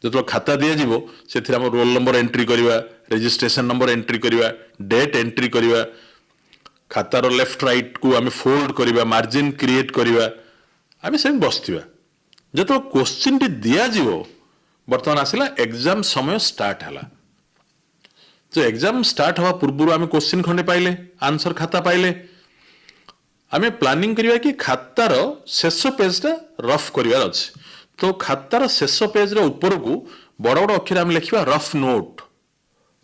ଯେତେବେଳେ ଖାତା ଦିଆଯିବ, ସେଥିରେ ଆମ ରୋଲ ନମ୍ବର ଏଣ୍ଟ୍ରି କରିବା, ରେଜିଷ୍ଟ୍ରେସନ ନମ୍ବର ଏଣ୍ଟ୍ରି କରିବା, ଡେଟ୍ ଏଣ୍ଟ୍ରି କରିବା, ଖାତାର ଲେଫ୍ଟ ରାଇଟକୁ ଆମେ ଫୋଲ୍ଡ କରିବା, ମାର୍ଜିନ କ୍ରିଏଟ୍ କରିବା। ଆମେ ସେମିତି ବସିଥିବା। ଯେତେବେଳେ କୋଶ୍ଚିନ୍ଟି ଦିଆଯିବ, ବର୍ତ୍ତମାନ ଆସିଲା ଏକ୍ଜାମ ସମୟ ଷ୍ଟାର୍ଟ ହେଲା। ତ ଏକ୍ଜାମ ଷ୍ଟାର୍ଟ ହେବା ପୂର୍ବରୁ ଆମେ କୋଶ୍ଚିନ୍ ଖଣ୍ଡେ ପାଇଲେ, ଆନ୍ସର ଖାତା ପାଇଲେ, ଆମେ ପ୍ଲାନିଂ କରିବା କି ଖାତାର ଶେଷ ପେଜଟା ରଫ୍ କରିବାର ଅଛି। ତ ଖାତାର ଶେଷ ପେଜର ଉପରକୁ ବଡ଼ ବଡ଼ ଅକ୍ଷରେ ଆମେ ଲେଖିବା ରଫ୍ ନୋଟ୍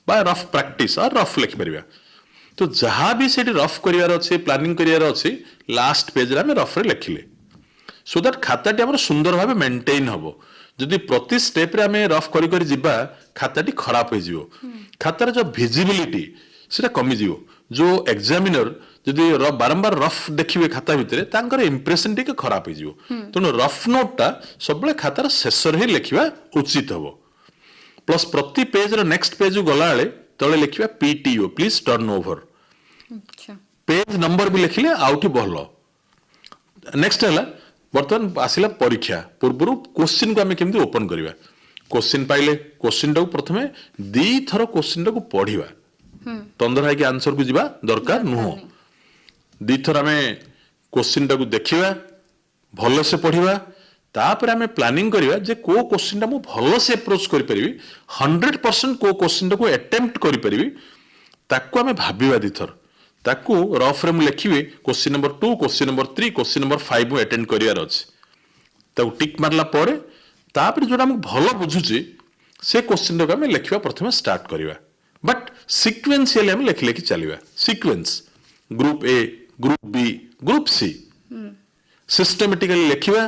ବା ରଫ୍ ପ୍ରାକ୍ଟିସ୍ ଆଉ ରଫ୍ ଲେଖିପାରିବା। ତ ଯାହା ବି ସେଠି ରଫ୍ କରିବାର ଅଛି, ପ୍ଲାନିଂ କରିବାର ଅଛି, ଲାଷ୍ଟ ପେଜରେ ଆମେ ରଫ୍ରେ ଲେଖିଲେ, ସୋ that ଖାତାଟି ଆମର ସୁନ୍ଦର ଭାବେ ମେଣ୍ଟେନ୍ ହବ। ଯଦି ପ୍ରତି ଷ୍ଟେପରେ ଆମେ ରଫ୍ କରି କରି ଯିବା, ଖାତାଟି ଖରାପ ହେଇଯିବ। ଖାତାର ଯୋଉ ଭିଜିବିଲିଟି, ସେଟା କମିଯିବ। ଯୋଉ ଏକ୍ଜାମିନର ଯଦି ବାରମ୍ବାର ରଫ୍ ଦେଖିବେ ଖାତା ଭିତରେ, ତାଙ୍କର ଇମ୍ପ୍ରେସନ ଟିକେ ଖରାପ ହେଇଯିବ। ତେଣୁ ରଫ୍ ନୋଟଟା ସବୁବେଳେ ଖାତାର ଶେଷରେ ହିଁ ଲେଖିବା ଉଚିତ ହବ। ପ୍ଲସ୍ ପ୍ରତି ପେଜର ନେକ୍ସଟ ପେଜକୁ ଗଲାବେଳେ ତଳେ ଲେଖିବା PTO, please turn over. Page number ବି ଲେଖିଲେ ଆଉଠି ଭଲ। ନେକ୍ସଟ ହେଲା, ବର୍ତ୍ତମାନ ଆସିଲା ପରୀକ୍ଷା ପୂର୍ବରୁ କୋଶ୍ଚିନ୍କୁ ଆମେ କେମିତି ଓପନ କରିବା। କୋଶ୍ଚିନ୍ ପାଇଲେ କୋଶ୍ଚିନ୍ଟାକୁ ପ୍ରଥମେ ଦିଥର କୋଶ୍ଚିନ୍ଟାକୁ ପଢିବା। ତନ୍ଦରା ହେଇକି ଆନ୍ସରକୁ ଯିବା ଦରକାର ନୁହଁ। ଦିଥର ଆମେ କୋଶ୍ଚିନ୍ଟାକୁ ଦେଖିବା, ଭଲସେ ପଢିବା। ତାପରେ ଆମେ ପ୍ଲାନିଂ କରିବା ଯେ କୋଉ କୋଶ୍ଚିନ୍ଟା ମୁଁ ଭଲସେ ଆପ୍ରୋଚ୍ କରିପାରିବି, 100% କୋଉ କୋଶ୍ଚିନ୍ଟାକୁ ଆଟେମ୍ପ୍ଟ କରିପାରିବି, ତାକୁ ଆମେ ଭାବିବା ଦିଥର। ତାକୁ ରଫରେ ମୁଁ ଲେଖିବି, question number 2, question number 3, question number 5 ମୁଁ ଆଟେଣ୍ଡ କରିବାର ଅଛି। ତାକୁ ଟିକ୍ ମାରିଲା ପରେ ତାପରେ ଯୋଉଟା ଆମକୁ ଭଲ ବୁଝୁଛି, ସେ କୋଶ୍ଚିନ୍ଟାକୁ ଆମେ ଲେଖିବା ପ୍ରଥମେ ଷ୍ଟାର୍ଟ କରିବା। ବଟ୍ ସିକ୍ୱେନ୍ସିଆଲି ଆମେ ଲେଖି ଲେଖି ଚାଲିବା। Sequence group A, group B, group C, systematically ଲେଖିବା,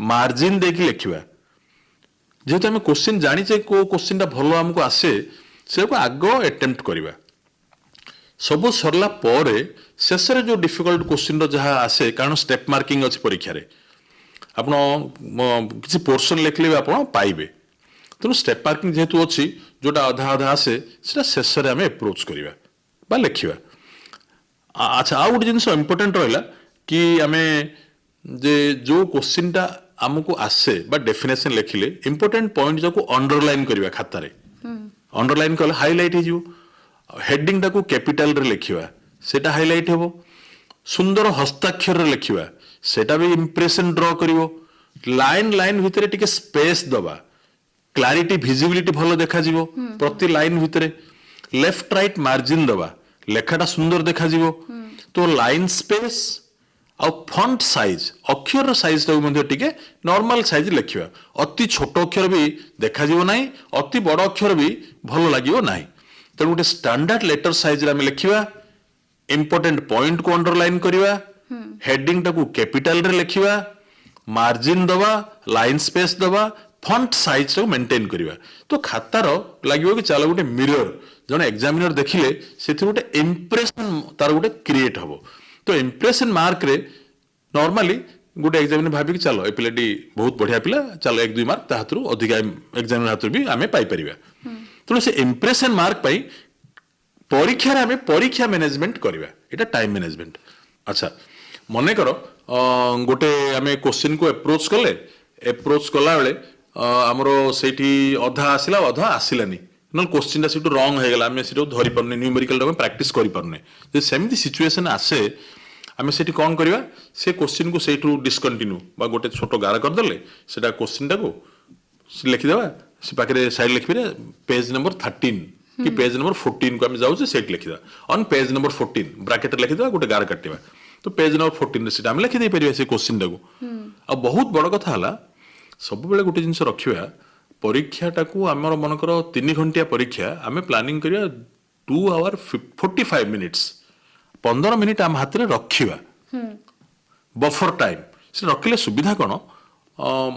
ମାର୍ଜିନ ଦେଇକି ଲେଖିବା। ଯେହେତୁ ଆମେ କୋଶ୍ଚିନ୍ ଜାଣିଛେ, କୋଉ କୋଶ୍ଚିନ୍ଟା ଭଲ ଆମକୁ ଆସେ, ସେଟାକୁ ଆଗ ଆଟେମ୍ପ୍ଟ କରିବା। ସବୁ ସରିଲା ପରେ ଶେଷରେ ଯୋଉ ଡିଫିକଲ୍ଟ କୋଶ୍ଚିନ୍ର ଯାହା ଆସେ, କାରଣ ଷ୍ଟେପ୍ ମାର୍କିଂ ଅଛି ପରୀକ୍ଷାରେ, ଆପଣ କିଛି ପୋର୍ସନ ଲେଖିଲେ ବି ଆପଣ ପାଇବେ। ତେଣୁ ଷ୍ଟେପ୍ ମାର୍କିଂ ଯେହେତୁ ଅଛି, ଯୋଉଟା ଅଧା ଅଧା ଆସେ, ସେଟା ଶେଷରେ ଆମେ ଆପ୍ରୋଚ୍ କରିବା ବା ଲେଖିବା। ଆଚ୍ଛା, ଆଉ ଗୋଟେ ଜିନିଷ ଇମ୍ପୋର୍ଟାଣ୍ଟ ରହିଲା କି ଆମେ ଯେ ଯୋଉ କୋଶ୍ଚିନ୍ଟା ଆମକୁ ଆସେ ବା ଡେଫିନେସନ ଲେଖିଲେ, ଇମ୍ପୋର୍ଟାଣ୍ଟ ପଏଣ୍ଟ ଯାକୁ ଅଣ୍ଡରଲାଇନ୍ କରିବା। ଖାତାରେ ଅଣ୍ଡରଲାଇନ୍ କଲେ ହାଇଲାଇଟ୍ ହେଇଯିବ। ହେଡିଂଟାକୁ କ୍ୟାପିଟାଲରେ ଲେଖିବା, ସେଟା ହାଇଲାଇଟ୍ ହେବ। ସୁନ୍ଦର ହସ୍ତାକ୍ଷରରେ ଲେଖିବା, ସେଟା ବି ଇମ୍ପ୍ରେସନ ଡ୍ର କରିବ। ଲାଇନ ଲାଇନ ଭିତରେ ଟିକେ ସ୍ପେସ୍ ଦବା, କ୍ଲାରିଟି, ଭିଜିବିଲିଟି ଭଲ ଦେଖାଯିବ। ପ୍ରତି ଲାଇନ ଭିତରେ ଲେଫ୍ଟ ରାଇଟ ମାର୍ଜିନ ଦବା, ଲେଖାଟା ସୁନ୍ଦର ଦେଖାଯିବ। ତ ଲାଇନ ସ୍ପେସ୍ ଆଉ ଫଣ୍ଟ ସାଇଜ, ଅକ୍ଷରର ସାଇଜଟାକୁ ମଧ୍ୟ ଟିକେ ନର୍ମାଲ ସାଇଜ ଲେଖିବା। ଅତି ଛୋଟ ଅକ୍ଷର ବି ଦେଖାଯିବ ନାହିଁ, ଅତି ବଡ ଅକ୍ଷର ବି ଭଲ ଲାଗିବ ନାହିଁ। ତେଣୁ ଗୋଟେ ଷ୍ଟାଣ୍ଡାର୍ଡ ଲେଟର ସାଇଜରେ ଆମେ ଲେଖିବା, ଇମ୍ପୋର୍ଟାଣ୍ଟ ପଏଣ୍ଟକୁ ଅଣ୍ଡରଲାଇନ କରିବା, ହେଡିଂଟାକୁ କ୍ୟାପିଟାଲରେ ଲେଖିବା, ମାର୍ଜିନ ଦବା, ଲାଇନ ସ୍ପେସ୍ ଦବା, ଫଣ୍ଟ ସାଇଜଟାକୁ ମେଣ୍ଟେନ୍ କରିବା। ତ ଖାତାର ଲାଗିବ କି ଚାଲ ଗୋଟେ ମିରର, ଜଣେ ଏକ୍ଜାମିନର ଦେଖିଲେ ସେଥିରୁ ଗୋଟେ ଇମ୍ପ୍ରେସନ ତାର ଗୋଟେ କ୍ରିଏଟ୍ ହବ। ତ ଇମ୍ପ୍ରେସନ ମାର୍କରେ ନର୍ମାଲି ଗୋଟେ ଏକ୍ଜାମିନର ଭାବିକି, ଚାଲ ଏ ପିଲାଟି ବହୁତ ବଢିଆ ପିଲା, ଚାଲ ଏକ ଦୁଇ ମାର୍କ ତା ହାତରୁ ଅଧିକା ଏକ୍ଜାମିନର ହାତରୁ ବି ଆମେ ପାଇପାରିବା। ତେଣୁ ସେ ଇମ୍ପ୍ରେସନ ମାର୍କ ପାଇଁ ପରୀକ୍ଷାରେ ଆମେ ପରୀକ୍ଷା ମ୍ୟାନେଜମେଣ୍ଟ କରିବା। ଏଇଟା ଟାଇମ ମ୍ୟାନେଜମେଣ୍ଟ। ଆଚ୍ଛା, ମନେକର ଗୋଟେ ଆମେ କୋଶ୍ଚିନ୍କୁ ଆପ୍ରୋଚ୍ କଲେ, ଆପ୍ରୋଚ୍ କଲାବେଳେ ଆମର ସେଇଠି ଅଧା ଆସିଲା, ଅଧା ଆସିଲାନି, ନହେଲେ କୋଶ୍ଚିନ୍ଟା ସେଇଠୁ ରଙ୍ଗ ହେଇଗଲା, ଆମେ ସେଠୁ ଧରିପାରୁନେ, ନ୍ୟୁମେରିକାଲଟା ଆମେ ପ୍ରାକ୍ଟିସ୍ କରିପାରୁନେ। ଯଦି ସେମିତି ସିଚୁଏସନ୍ ଆସେ, ଆମେ ସେଠି କ'ଣ କରିବା? ସେ କୋଶ୍ଚିନ୍କୁ ସେଇଠୁ ଡିସକଣ୍ଟିନ୍ୟୁ ବା ଗୋଟେ ଛୋଟ ଗାର କରିଦେଲେ, ସେଟା କୋଶ୍ଚିନ୍ଟାକୁ ଲେଖିଦେବା। ସେ ପାଖରେ ସାଇଡ୍ ଲେଖିପାରିବା ପେଜ୍ ନମ୍ବର 13। କି ପେଜ୍ ନମ୍ବର 14କୁ ଆମେ ଯାଉଛେ, ସେଇଠି ଲେଖିଦେବା। ଅନ୍ ପେଜ୍ ନମ୍ବର 14 ବ୍ରାକେଟରେ ଲେଖିଦେବା, ଗୋଟେ ଗାର କାଟିବା। ତ ପେଜ୍ ନମ୍ବର 14ରେ ସେଇଟା ଆମେ ଲେଖିଦେଇପାରିବା ସେ କୋଶ୍ଚିନ୍ଟାକୁ। ଆଉ ବହୁତ ବଡ଼ କଥା ହେଲା, ସବୁବେଳେ ଗୋଟେ ଜିନିଷ ରଖିବା, ପରୀକ୍ଷାଟାକୁ ଆମର ମନେକର 3 ଘଣ୍ଟିଆ ପରୀକ୍ଷା, ଆମେ ପ୍ଲାନିଂ କରିବା 2 hour 45 minutes। 15 minute ଆମ ହାତରେ ରଖିବା, ବଫର ଟାଇମ୍। ସେ ରଖିଲେ ସୁବିଧା କ'ଣ?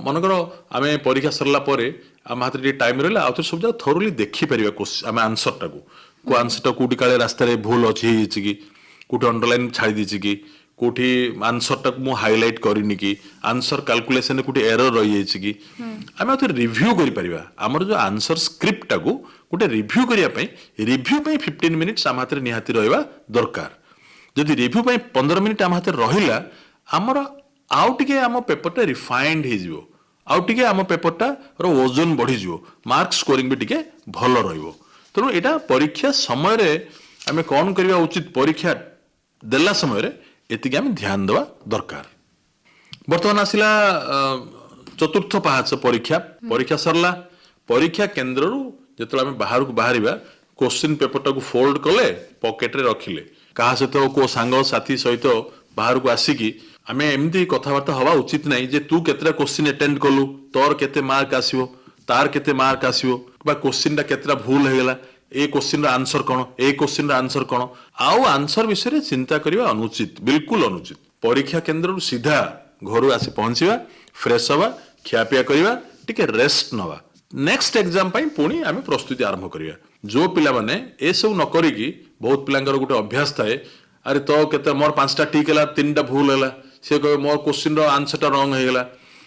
ମନେକର ଆମେ ପରୀକ୍ଷା ସରିଲା ପରେ ଆମ ହାତରେ ଟିକେ ଟାଇମ୍ ରହିଲା, ଆଉ ଥରେ ସବୁ ଯାକ ଥରୋଲି ଦେଖିପାରିବା ଆମେ ଆନ୍ସରଟାକୁ। କୋଉ ଆନ୍ସରଟା କୋଉଠି କାଳେ ରାସ୍ତାରେ ଭୁଲ ଅଛି, ହେଇଯାଇଛି କି, କୋଉଠି ଅଣ୍ଡରଲାଇନ୍ ଛାଡ଼ି ଦେଇଛି କି, କୋଉଠି ଆନ୍ସରଟାକୁ ମୁଁ ହାଇଲାଇଟ୍ କରିନି କି, ଆନ୍ସର କାଲକୁଲେସନରେ କୋଉଠି ଏରର ରହିଯାଇଛି କି, ଆମେ ଆଉ ଥରେ ରିଭ୍ୟୁ କରିପାରିବା। ଆମର ଯୋଉ ଆନ୍ସର ସ୍କ୍ରିପ୍ଟଟାକୁ ଗୋଟେ ରିଭ୍ୟୁ କରିବା ପାଇଁ, ରିଭ୍ୟୁ ପାଇଁ 15 ମିନିଟ୍ସ ଆମ ହାତରେ ନିହାତି ରହିବା ଦରକାର। ଯଦି ରିଭ୍ୟୁ ପାଇଁ 15 ମିନିଟ୍ ଆମ ହାତରେ ରହିଲା, ଆମର ଆଉ ଟିକେ ଆମ ପେପରଟା ରିଫାଇଣ୍ଡ ହେଇଯିବ, ଆଉ ଟିକେ ଆମ ପେପରଟାର ଓଜନ ବଢିଯିବ, ମାର୍କ ସ୍କୋରିଂ ବି ଟିକେ ଭଲ ରହିବ। ତେଣୁ ଏଇଟା ପରୀକ୍ଷା ସମୟରେ ଆମେ କ'ଣ କରିବା ଉଚିତ, ପରୀକ୍ଷା ଦେଲା ସମୟରେ ଏତିକି ଆମେ ଧ୍ୟାନ ଦେବା ଦରକାର। ବର୍ତ୍ତମାନ ଆସିଲା ଚତୁର୍ଥ ପାହାଚ, ପରୀକ୍ଷା। ପରୀକ୍ଷା ସରିଲା, ପରୀକ୍ଷା କେନ୍ଦ୍ରରୁ ଯେତେବେଳେ ଆମେ ବାହାରକୁ ବାହାରିବା, କୋଶ୍ଚିନ୍ ପେପରଟାକୁ ଫୋଲ୍ଡ କଲେ, ପକେଟରେ ରଖିଲେ। କାହା ସହିତ, କୋଉ ସାଙ୍ଗ ସାଥୀ ସହିତ ବାହାରକୁ ଆସିକି ଆମେ ଏମିତି କଥାବାର୍ତ୍ତା ହବା ଉଚିତ ନାହିଁ ଯେ ତୁ କେତେଟା କୋଶ୍ଚିନ୍ ଆଟେଣ୍ଡ କଲୁ, ତୋର କେତେ ମାର୍କ ଆସିବ, ତାର କେତେ ମାର୍କ ଆସିବ, ବା କୋଶ୍ଚିନ୍ଟା କେତେଟା ଭୁଲ ହେଇଗଲା, ଏ କୋଶ୍ଚିନ୍ର ଆନ୍ସର କ'ଣ, ଏ କୋଶ୍ଚିନ୍ର ଆନ୍ସର କ'ଣ। ଆଉ ଆନ୍ସର ବିଷୟରେ ଚିନ୍ତା କରିବା ଅନୁଚିତ, ବିଲକୁଲ ଅନୁଚିତ। ପରୀକ୍ଷା କେନ୍ଦ୍ରରୁ ସିଧା ଘରୁ ଆସି ପହଞ୍ଚିବା, ଫ୍ରେଶ ହବା, ଖିଆପିଆ କରିବା, ଟିକେ ରେଷ୍ଟ ନେବା, ନେକ୍ସଟ ଏକ୍ଜାମ ପାଇଁ ପୁଣି ଆମେ ପ୍ରସ୍ତୁତି ଆରମ୍ଭ କରିବା। ଯୋଉ ପିଲାମାନେ ଏସବୁ ନ କରିକି, ବହୁତ ପିଲାଙ୍କର ଗୋଟେ ଅଭ୍ୟାସ ଥାଏ, ଆରେ ତ କେତେ, ମୋର ପାଞ୍ଚଟା ଠିକ ହେଲା, ତିନିଟା ଭୁଲ ହେଲା। ସେ କହିବେ ମୋର କୋଶ୍ଚିନ୍ର ଆନ୍ସରଟା ରଂ ହେଇଗଲା।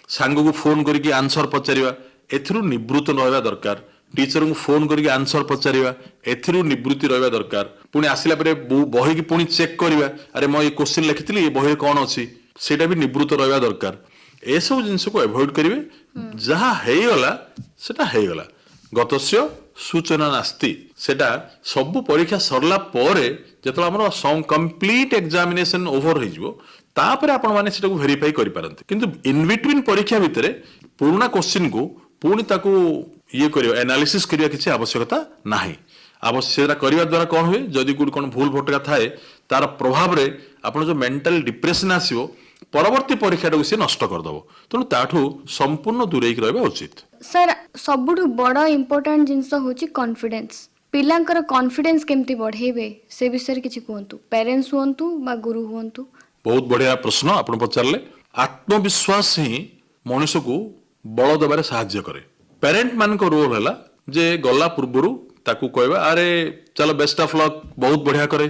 ସାଙ୍ଗକୁ ଫୋନ କରିକି ଆନ୍ସର ପଚାରିବା, ଏଥିରୁ ନିବୃତ୍ତ ରହିବା ଦରକାର। ଟିଚରଙ୍କୁ ଫୋନ କରିକି ଆନ୍ସର ପଚାରିବା, ଏଥିରୁ ନିବୃତ୍ତି ରହିବା ଦରକାର। ପୁଣି ଆସିଲା ପରେ ବହିକି ପୁଣି ଚେକ୍ କରିବା, ଆରେ ମୁଁ ଏଇ କୋଶ୍ଚିନ୍ ଲେଖିଥିଲି, ଏ ବହିରେ କ'ଣ ଅଛି, ସେଇଟା ବି ନିବୃତ୍ତ ରହିବା ଦରକାର। ଏସବୁ ଜିନିଷକୁ ଆଭଏଡ କରିବେ। ଯାହା ହେଇଗଲା ସେଟା ହେଇଗଲା, ଗତସ୍ୟ ଶୋଚନା ନାସ୍ତି। ସେଟା ସବୁ ପରୀକ୍ଷା ସରିଲା ପରେ ଯେତେବେଳେ ଆମର କମ୍ପ୍ଲିଟ ଏକ୍ଜାମିନେସନ ଓଭର ହେଇଯିବ, ତାପରେ ଆପଣମାନେ ସେଟାକୁ ଭେରିଫାଇ କରିପାରନ୍ତି। କିନ୍ତୁ ଇନ୍ ବିଟୱିନ୍ ପରୀକ୍ଷା ଭିତରେ ପୁରୁଣା କୋଶ୍ଚିନ୍କୁ ପୁଣି ତାକୁ ଇଏ କରିବା, ଏନାଲିସିସ୍ କରିବା କିଛି ଆବଶ୍ୟକତା ନାହିଁ। ଆବଶ୍ୟକତା କରିବା ଦ୍ୱାରା କ'ଣ ହୁଏ? ଯଦି କୋଉଠି କ'ଣ ଭୁଲ ଭଟକା ଥାଏ, ତାର ପ୍ରଭାବରେ ଆପଣ ଯୋଉ ମେଣ୍ଟାଲ ଡିପ୍ରେସନ ଆସିବ, ପରବର୍ତ୍ତୀ ପରୀକ୍ଷାଟାକୁ ସେ ନଷ୍ଟ କରିଦେବ। ତେଣୁ ତାଠୁ ସମ୍ପୂର୍ଣ୍ଣ ଦୂରେଇକି ରହିବା ଉଚିତ। ସାର୍, ସବୁଠୁ ବଡ଼ ଇମ୍ପୋର୍ଟାଣ୍ଟ ଜିନିଷ ହେଉଛି କନଫିଡେନ୍ସ। ପିଲାଙ୍କର କନଫିଡେନ୍ସ କେମିତି ବଢ଼େଇବେ, ସେ ବିଷୟରେ କିଛି କୁହନ୍ତୁ, ପ୍ୟାରେଣ୍ଟସ୍ ହୁଅନ୍ତୁ ବା ଗୁରୁ ହୁଅନ୍ତୁ। ବହୁତ ବଢିଆ ପ୍ରଶ୍ନ ଆପଣ ପଚାରିଲେ। ଆତ୍ମବିଶ୍ୱାସ ହିଁ ମଣିଷକୁ ବଳ ଦେବାରେ ସାହାଯ୍ୟ କରେ। ପ୍ୟାରେଣ୍ଟ ମାନଙ୍କ ରୋଲ ହେଲା ଯେ ଗଲା ପୂର୍ବରୁ ତାକୁ କହିବା, ଆରେ ଚାଲ, ବେଷ୍ଟ ଅଫ୍ ଲକ୍, ବହୁତ ବଢିଆ କରେ,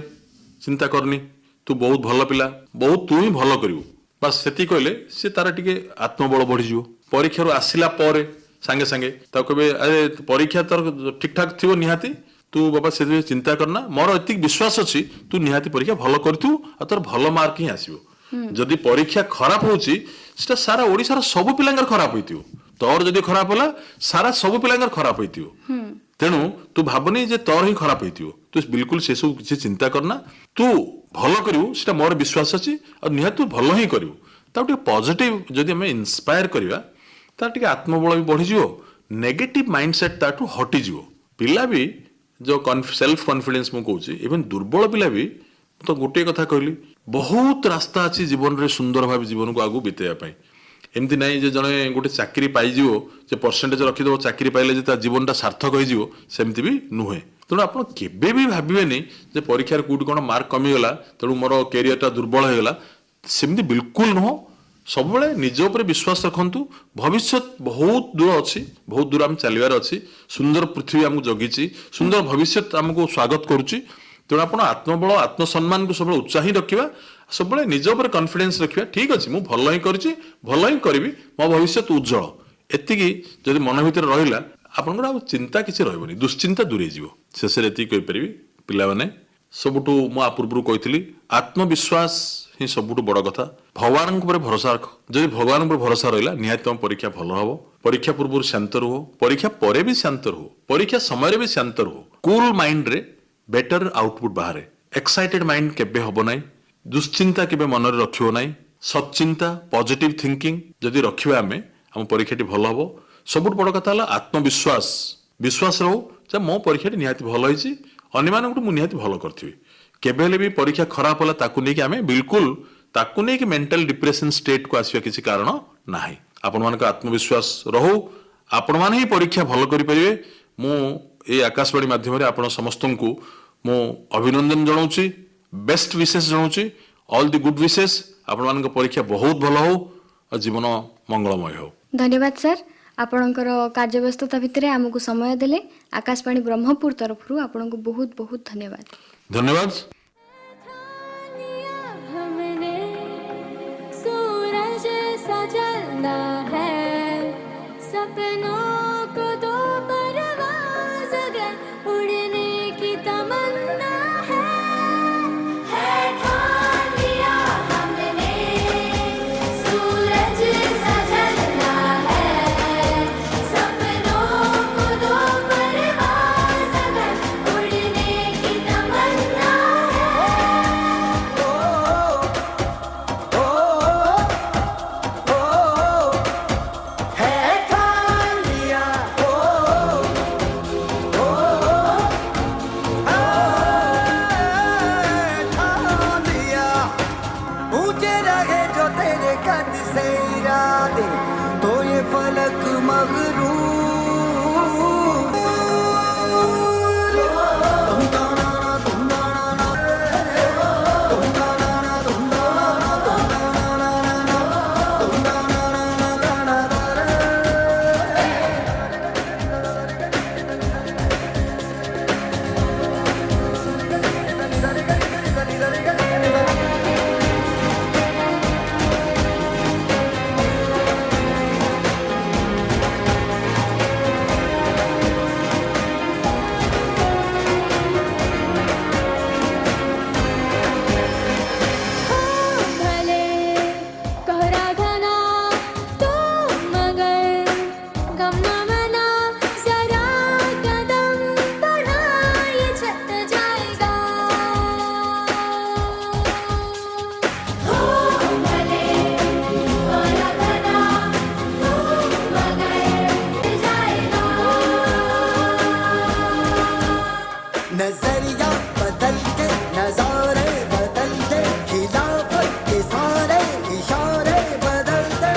ଚିନ୍ତା କରନି, ତୁ ବହୁତ ଭଲ ପିଲା, ବହୁତ ତୁ ହିଁ ଭଲ କରିବୁ। ବାସ୍, ସେତିକି କହିଲେ ସେ ତାର ଟିକେ ଆତ୍ମବଳ ବଢିଯିବ। ପରୀକ୍ଷାରୁ ଆସିଲା ପରେ ସାଙ୍ଗେ ସାଙ୍ଗେ ତାକୁ କହିବେ, ଆରେ ପରୀକ୍ଷା ତୋର ଠିକ ଠାକ ଥିବ ନିହାତି, ତୁ ବାବା ସେଥିପାଇଁ ଚିନ୍ତା କରନା, ମୋର ଏତିକି ବିଶ୍ୱାସ ଅଛି ତୁ ନିହାତି ପରୀକ୍ଷା ଭଲ କରିଥିବୁ ଆଉ ତୋର ଭଲ ମାର୍କ ହିଁ ଆସିବ। ଯଦି ପରୀକ୍ଷା ଖରାପ ହଉଛି, ସେଟା ସାରା ଓଡିଶାର ସବୁ ପିଲାଙ୍କର ଖରାପ ହେଇଥିବ। ତୋର ଯଦି ଖରାପ ହେଲା, ସାରା ସବୁ ପିଲାଙ୍କର ଖରାପ ହେଇଥିବ। ତେଣୁ ତୁ ଭାବନି ଯେ ତୋର ହିଁ ଖରାପ ହେଇଥିବ। ତୁ ବିଲକୁଲ ସେସବୁ କିଛି ଚିନ୍ତା କରନା, ତୁ ଭଲ କରିବୁ, ସେଟା ମୋର ବିଶ୍ୱାସ ଅଛି ଆଉ ନିହାତି ତୁ ଭଲ ହିଁ କରିବୁ। ତାକୁ ଟିକେ ପଜିଟିଭ ଯଦି ଆମେ ଇନ୍ସପାୟାର କରିବା, ତାର ଟିକେ ଆତ୍ମବଳ ବି ବଢିଯିବ, ନେଗେଟିଭ ମାଇଣ୍ଡ ସେଟ୍ ତାଠୁ ହଟିଯିବ। ପିଲା ବି ଯୋଉ ସେଲ୍ଫ କନଫିଡେନ୍ସ ମୁଁ କହୁଛି, ଇଭେନ୍ ଦୁର୍ବଳ ପିଲା ବି, ମୁଁ ତ ଗୋଟିଏ କଥା କହିଲି, ବହୁତ ରାସ୍ତା ଅଛି ଜୀବନରେ ସୁନ୍ଦର ଭାବେ ଜୀବନକୁ ଆଗକୁ ବିତେଇବା ପାଇଁ। ଏମିତି ନାହିଁ ଯେ ଜଣେ ଗୋଟେ ଚାକିରି ପାଇଯିବ, ଯେ ପରସେଣ୍ଟେଜ ରଖିଦେବ, ଚାକିରି ପାଇଲେ ଯେ ତା ଜୀବନଟା ସାର୍ଥକ ହେଇଯିବ, ସେମିତି ବି ନୁହେଁ। ତେଣୁ ଆପଣ କେବେ ବି ଭାବିବେନି ଯେ ପରୀକ୍ଷାରେ କୋଉଠି କ'ଣ ମାର୍କ କମିଗଲା, ତେଣୁ ମୋର କ୍ୟାରିୟରଟା ଦୁର୍ବଳ ହେଇଗଲା, ସେମିତି ବିଲକୁଲ ନୁହଁ। ସବୁବେଳେ ନିଜ ଉପରେ ବିଶ୍ୱାସ ରଖନ୍ତୁ। ଭବିଷ୍ୟତ ବହୁତ ଦୂର ଅଛି, ବହୁତ ଦୂର ଆମେ ଚାଲିବାର ଅଛି। ସୁନ୍ଦର ପୃଥିବୀ ଆମକୁ ଜଗିଛି, ସୁନ୍ଦର ଭବିଷ୍ୟତ ଆମକୁ ସ୍ୱାଗତ କରୁଛି। ତେଣୁ ଆପଣ ଆତ୍ମବଳ, ଆତ୍ମସମ୍ମାନକୁ ସବୁବେଳେ ଉତ୍ସାହ ହିଁ ରଖିବା, ସବୁବେଳେ ନିଜ ଉପରେ କନଫିଡେନ୍ସ ରଖିବା। ଠିକ ଅଛି, ମୁଁ ଭଲ ହିଁ କରିଛି, ଭଲ ହିଁ କରିବି, ମୋ ଭବିଷ୍ୟତ ଉଜ୍ଜଳ, ଏତିକି ଯଦି ମନ ଭିତରେ ରହିଲା, ଆପଣଙ୍କର ଆଉ ଚିନ୍ତା କିଛି ରହିବନି, ଦୁଶ୍ଚିନ୍ତା ଦୂରେଇ ଯିବ। ଶେଷରେ ଏତିକି କହିପାରିବି, ପିଲାମାନେ, ସବୁଠୁ ମୁଁ ଆ ପୂର୍ବରୁ କହିଥିଲି, ଆତ୍ମବିଶ୍ୱାସ ହିଁ ସବୁଠୁ ବଡ଼ କଥା। ଭଗବାନଙ୍କ ଉପରେ ଭରସା ରଖ। ଯଦି ଭଗବାନଙ୍କ ଉପରେ ଭରସା ରହିଲା, ନିହାତି ତମ ପରୀକ୍ଷା ଭଲ ହବ। ପରୀକ୍ଷା ପୂର୍ବରୁ ଶାନ୍ତ ରୁହ, ପରୀକ୍ଷା ପରେ ବି ଶାନ୍ତ ରୁହ, ପରୀକ୍ଷା ସମୟରେ ବି ଶାନ୍ତ ରୁହ। କୁଲ ମାଇଣ୍ଡରେ ବେଟର ଆଉଟପୁଟ୍ ବାହାରେ। ଏକ୍ସାଇଟେଡ୍ ମାଇଣ୍ଡ କେବେ ହବ ନାହିଁ, ଦୁଶ୍ଚିନ୍ତା କେବେ ମନରେ ରଖିବ ନାହିଁ। ସତ୍ଚିନ୍ତା, ପଜିଟିଭ ଥିଙ୍କିଂ ଯଦି ରଖିବା ଆମେ, ଆମ ପରୀକ୍ଷାଟି ଭଲ ହବ। ସବୁଠୁ ବଡ଼ କଥା ହେଲା ଆତ୍ମବିଶ୍ୱାସ। ବିଶ୍ୱାସ ରହୁ ଯେ ମୋ ପରୀକ୍ଷାଟି ନିହାତି ଭଲ ହେଇଛି, ଅନ୍ୟମାନଙ୍କଠୁ ମୁଁ ନିହାତି ଭଲ କରିଥିବି। କେବେ ହେଲେ ବି ପରୀକ୍ଷା ଖରାପ ହେଲା ତାକୁ ନେଇକି ଆମେ ବିଲକୁଲ ତାକୁ ନେଇକି ମେଣ୍ଟାଲ ଡିପ୍ରେସନ ଷ୍ଟେଟକୁ ଆସିବା କିଛି କାରଣ ନାହିଁ। ଆପଣମାନଙ୍କ ଆତ୍ମବିଶ୍ୱାସ ରହୁ, ଆପଣମାନେ ହିଁ ପରୀକ୍ଷା ଭଲ କରିପାରିବେ। ମୁଁ ଏଇ ଆକାଶବାଣୀ ମାଧ୍ୟମରେ ଆପଣ ସମସ୍ତଙ୍କୁ ମୁଁ ଅଭିନନ୍ଦନ ଜଣାଉଛି, ବେଷ୍ଟ ୱିଶେସ୍ ଜଣାଉଛି, ଅଲ୍ the good wishes. ଆପଣମାନଙ୍କ ପରୀକ୍ଷା ବହୁତ ଭଲ ହଉ ଆଉ ଜୀବନ ମଙ୍ଗଳମୟ ହଉ। ଧନ୍ୟବାଦ ସାର୍, ଆପଣଙ୍କର କାର୍ଯ୍ୟବ୍ୟସ୍ତତା ଭିତରେ ଆମକୁ ସମୟ ଦେଲେ। ଆକାଶବାଣୀ ବ୍ରହ୍ମପୁର ତରଫରୁ ଆପଣଙ୍କୁ ବହୁତ ବହୁତ ଧନ୍ୟବାଦ। ଧନ୍ୟବାଦ। लिया हमने सूरज सा जलना है, सपनों को दो परवाज़ अगर उड़ने की तमन्ना है। है ठान लिया हमने सूरज सा जलना है, सपनों को दो परवाज़ अगर उड़ने की तमन्ना है। है ठान लिया, ओ ओ, ठान लिया। ऊंचे रहे जो तेरे कद से इरादे, तो ये फलक मगरूर। तुम ना ना, तुम ना ना, तुम ना ना, तुम ना ना, तुम ना ना, तुम ना ना ना ना। हो भले कोहरा घना तो मगर गम न मना, जरा कदम बढ़ा ये छट जाएगा। हो भले कोहरा घना तो मगर जाएगा। नजरिया बदल के नजारे बदल दे, खिलाफत के सारे इशारे बदल दे,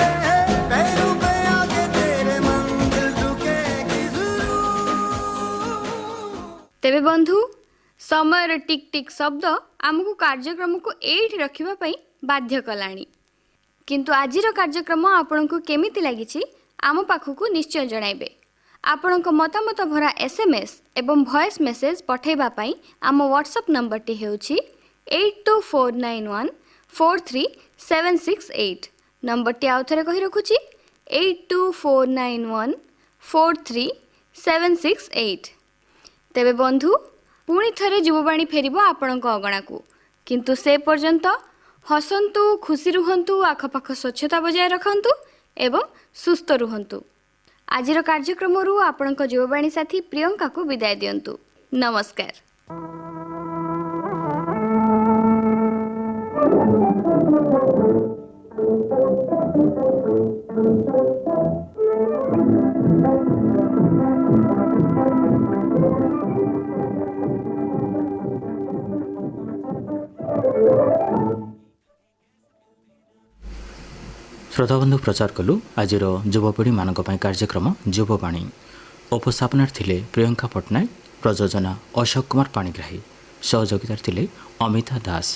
पैरों पे आगे तेरे मंजिल रुकेगी जरूर। ତେବେ ବନ୍ଧୁ, ସମୟର ଟିକ୍ ଟିକ୍ ଶବ୍ଦ ଆମକୁ କାର୍ଯ୍ୟକ୍ରମକୁ ଏଇଠି ରଖିବା ପାଇଁ ବାଧ୍ୟ କଲାଣି। କିନ୍ତୁ ଆଜିର କାର୍ଯ୍ୟକ୍ରମ ଆପଣଙ୍କୁ କେମିତି ଲାଗିଛି, ଆମ ପାଖକୁ ନିଶ୍ଚୟ ଜଣାଇବେ। ଆପଣଙ୍କ ମତାମତ ଭରା SMS ଏବଂ ଭଏସ୍ ମେସେଜ୍ ପଠାଇବା ପାଇଁ ଆମ ହ୍ୱାଟ୍ସଆପ୍ ନମ୍ବରଟି ହେଉଛି 8249143768। ନମ୍ବରଟି ଆଉ ଥରେ କହି ରଖୁଛି, 8249143768। ତେବେ ବନ୍ଧୁ, ପୁଣି ଥରେ ଯୁବବାଣୀ ଫେରିବ ଆପଣଙ୍କ ଅଗଣାକୁ। କିନ୍ତୁ ସେ ପର୍ଯ୍ୟନ୍ତ ହସନ୍ତୁ, ଖୁସି ରୁହନ୍ତୁ, ଆଖପାଖ ସ୍ୱଚ୍ଛତା ବଜାୟ ରଖନ୍ତୁ ଏବଂ ସୁସ୍ଥ ରୁହନ୍ତୁ। ଆଜିର କାର୍ଯ୍ୟକ୍ରମରୁ ଆପଣଙ୍କ ଯୁବବାଣୀ ସାଥୀ ପ୍ରିୟଙ୍କାକୁ ବିଦାୟ ଦିଅନ୍ତୁ। ନମସ୍କାର। ଶ୍ରୋତାବନ୍ଧୁ, ପ୍ରଚାର କଲୁ ଆଜିର ଯୁବପିଢ଼ିମାନଙ୍କ ପାଇଁ କାର୍ଯ୍ୟକ୍ରମ ଯୁବବାଣୀ। ଉପସ୍ଥାପନାରେ ଥିଲେ ପ୍ରିୟଙ୍କା ପଟ୍ଟନାୟକ, ପ୍ରଯୋଜନା ଅଶୋକ କୁମାର ପାଣିଗ୍ରାହୀ, ସହଯୋଗିତାରେ ଥିଲେ ଅମିତା ଦାସ।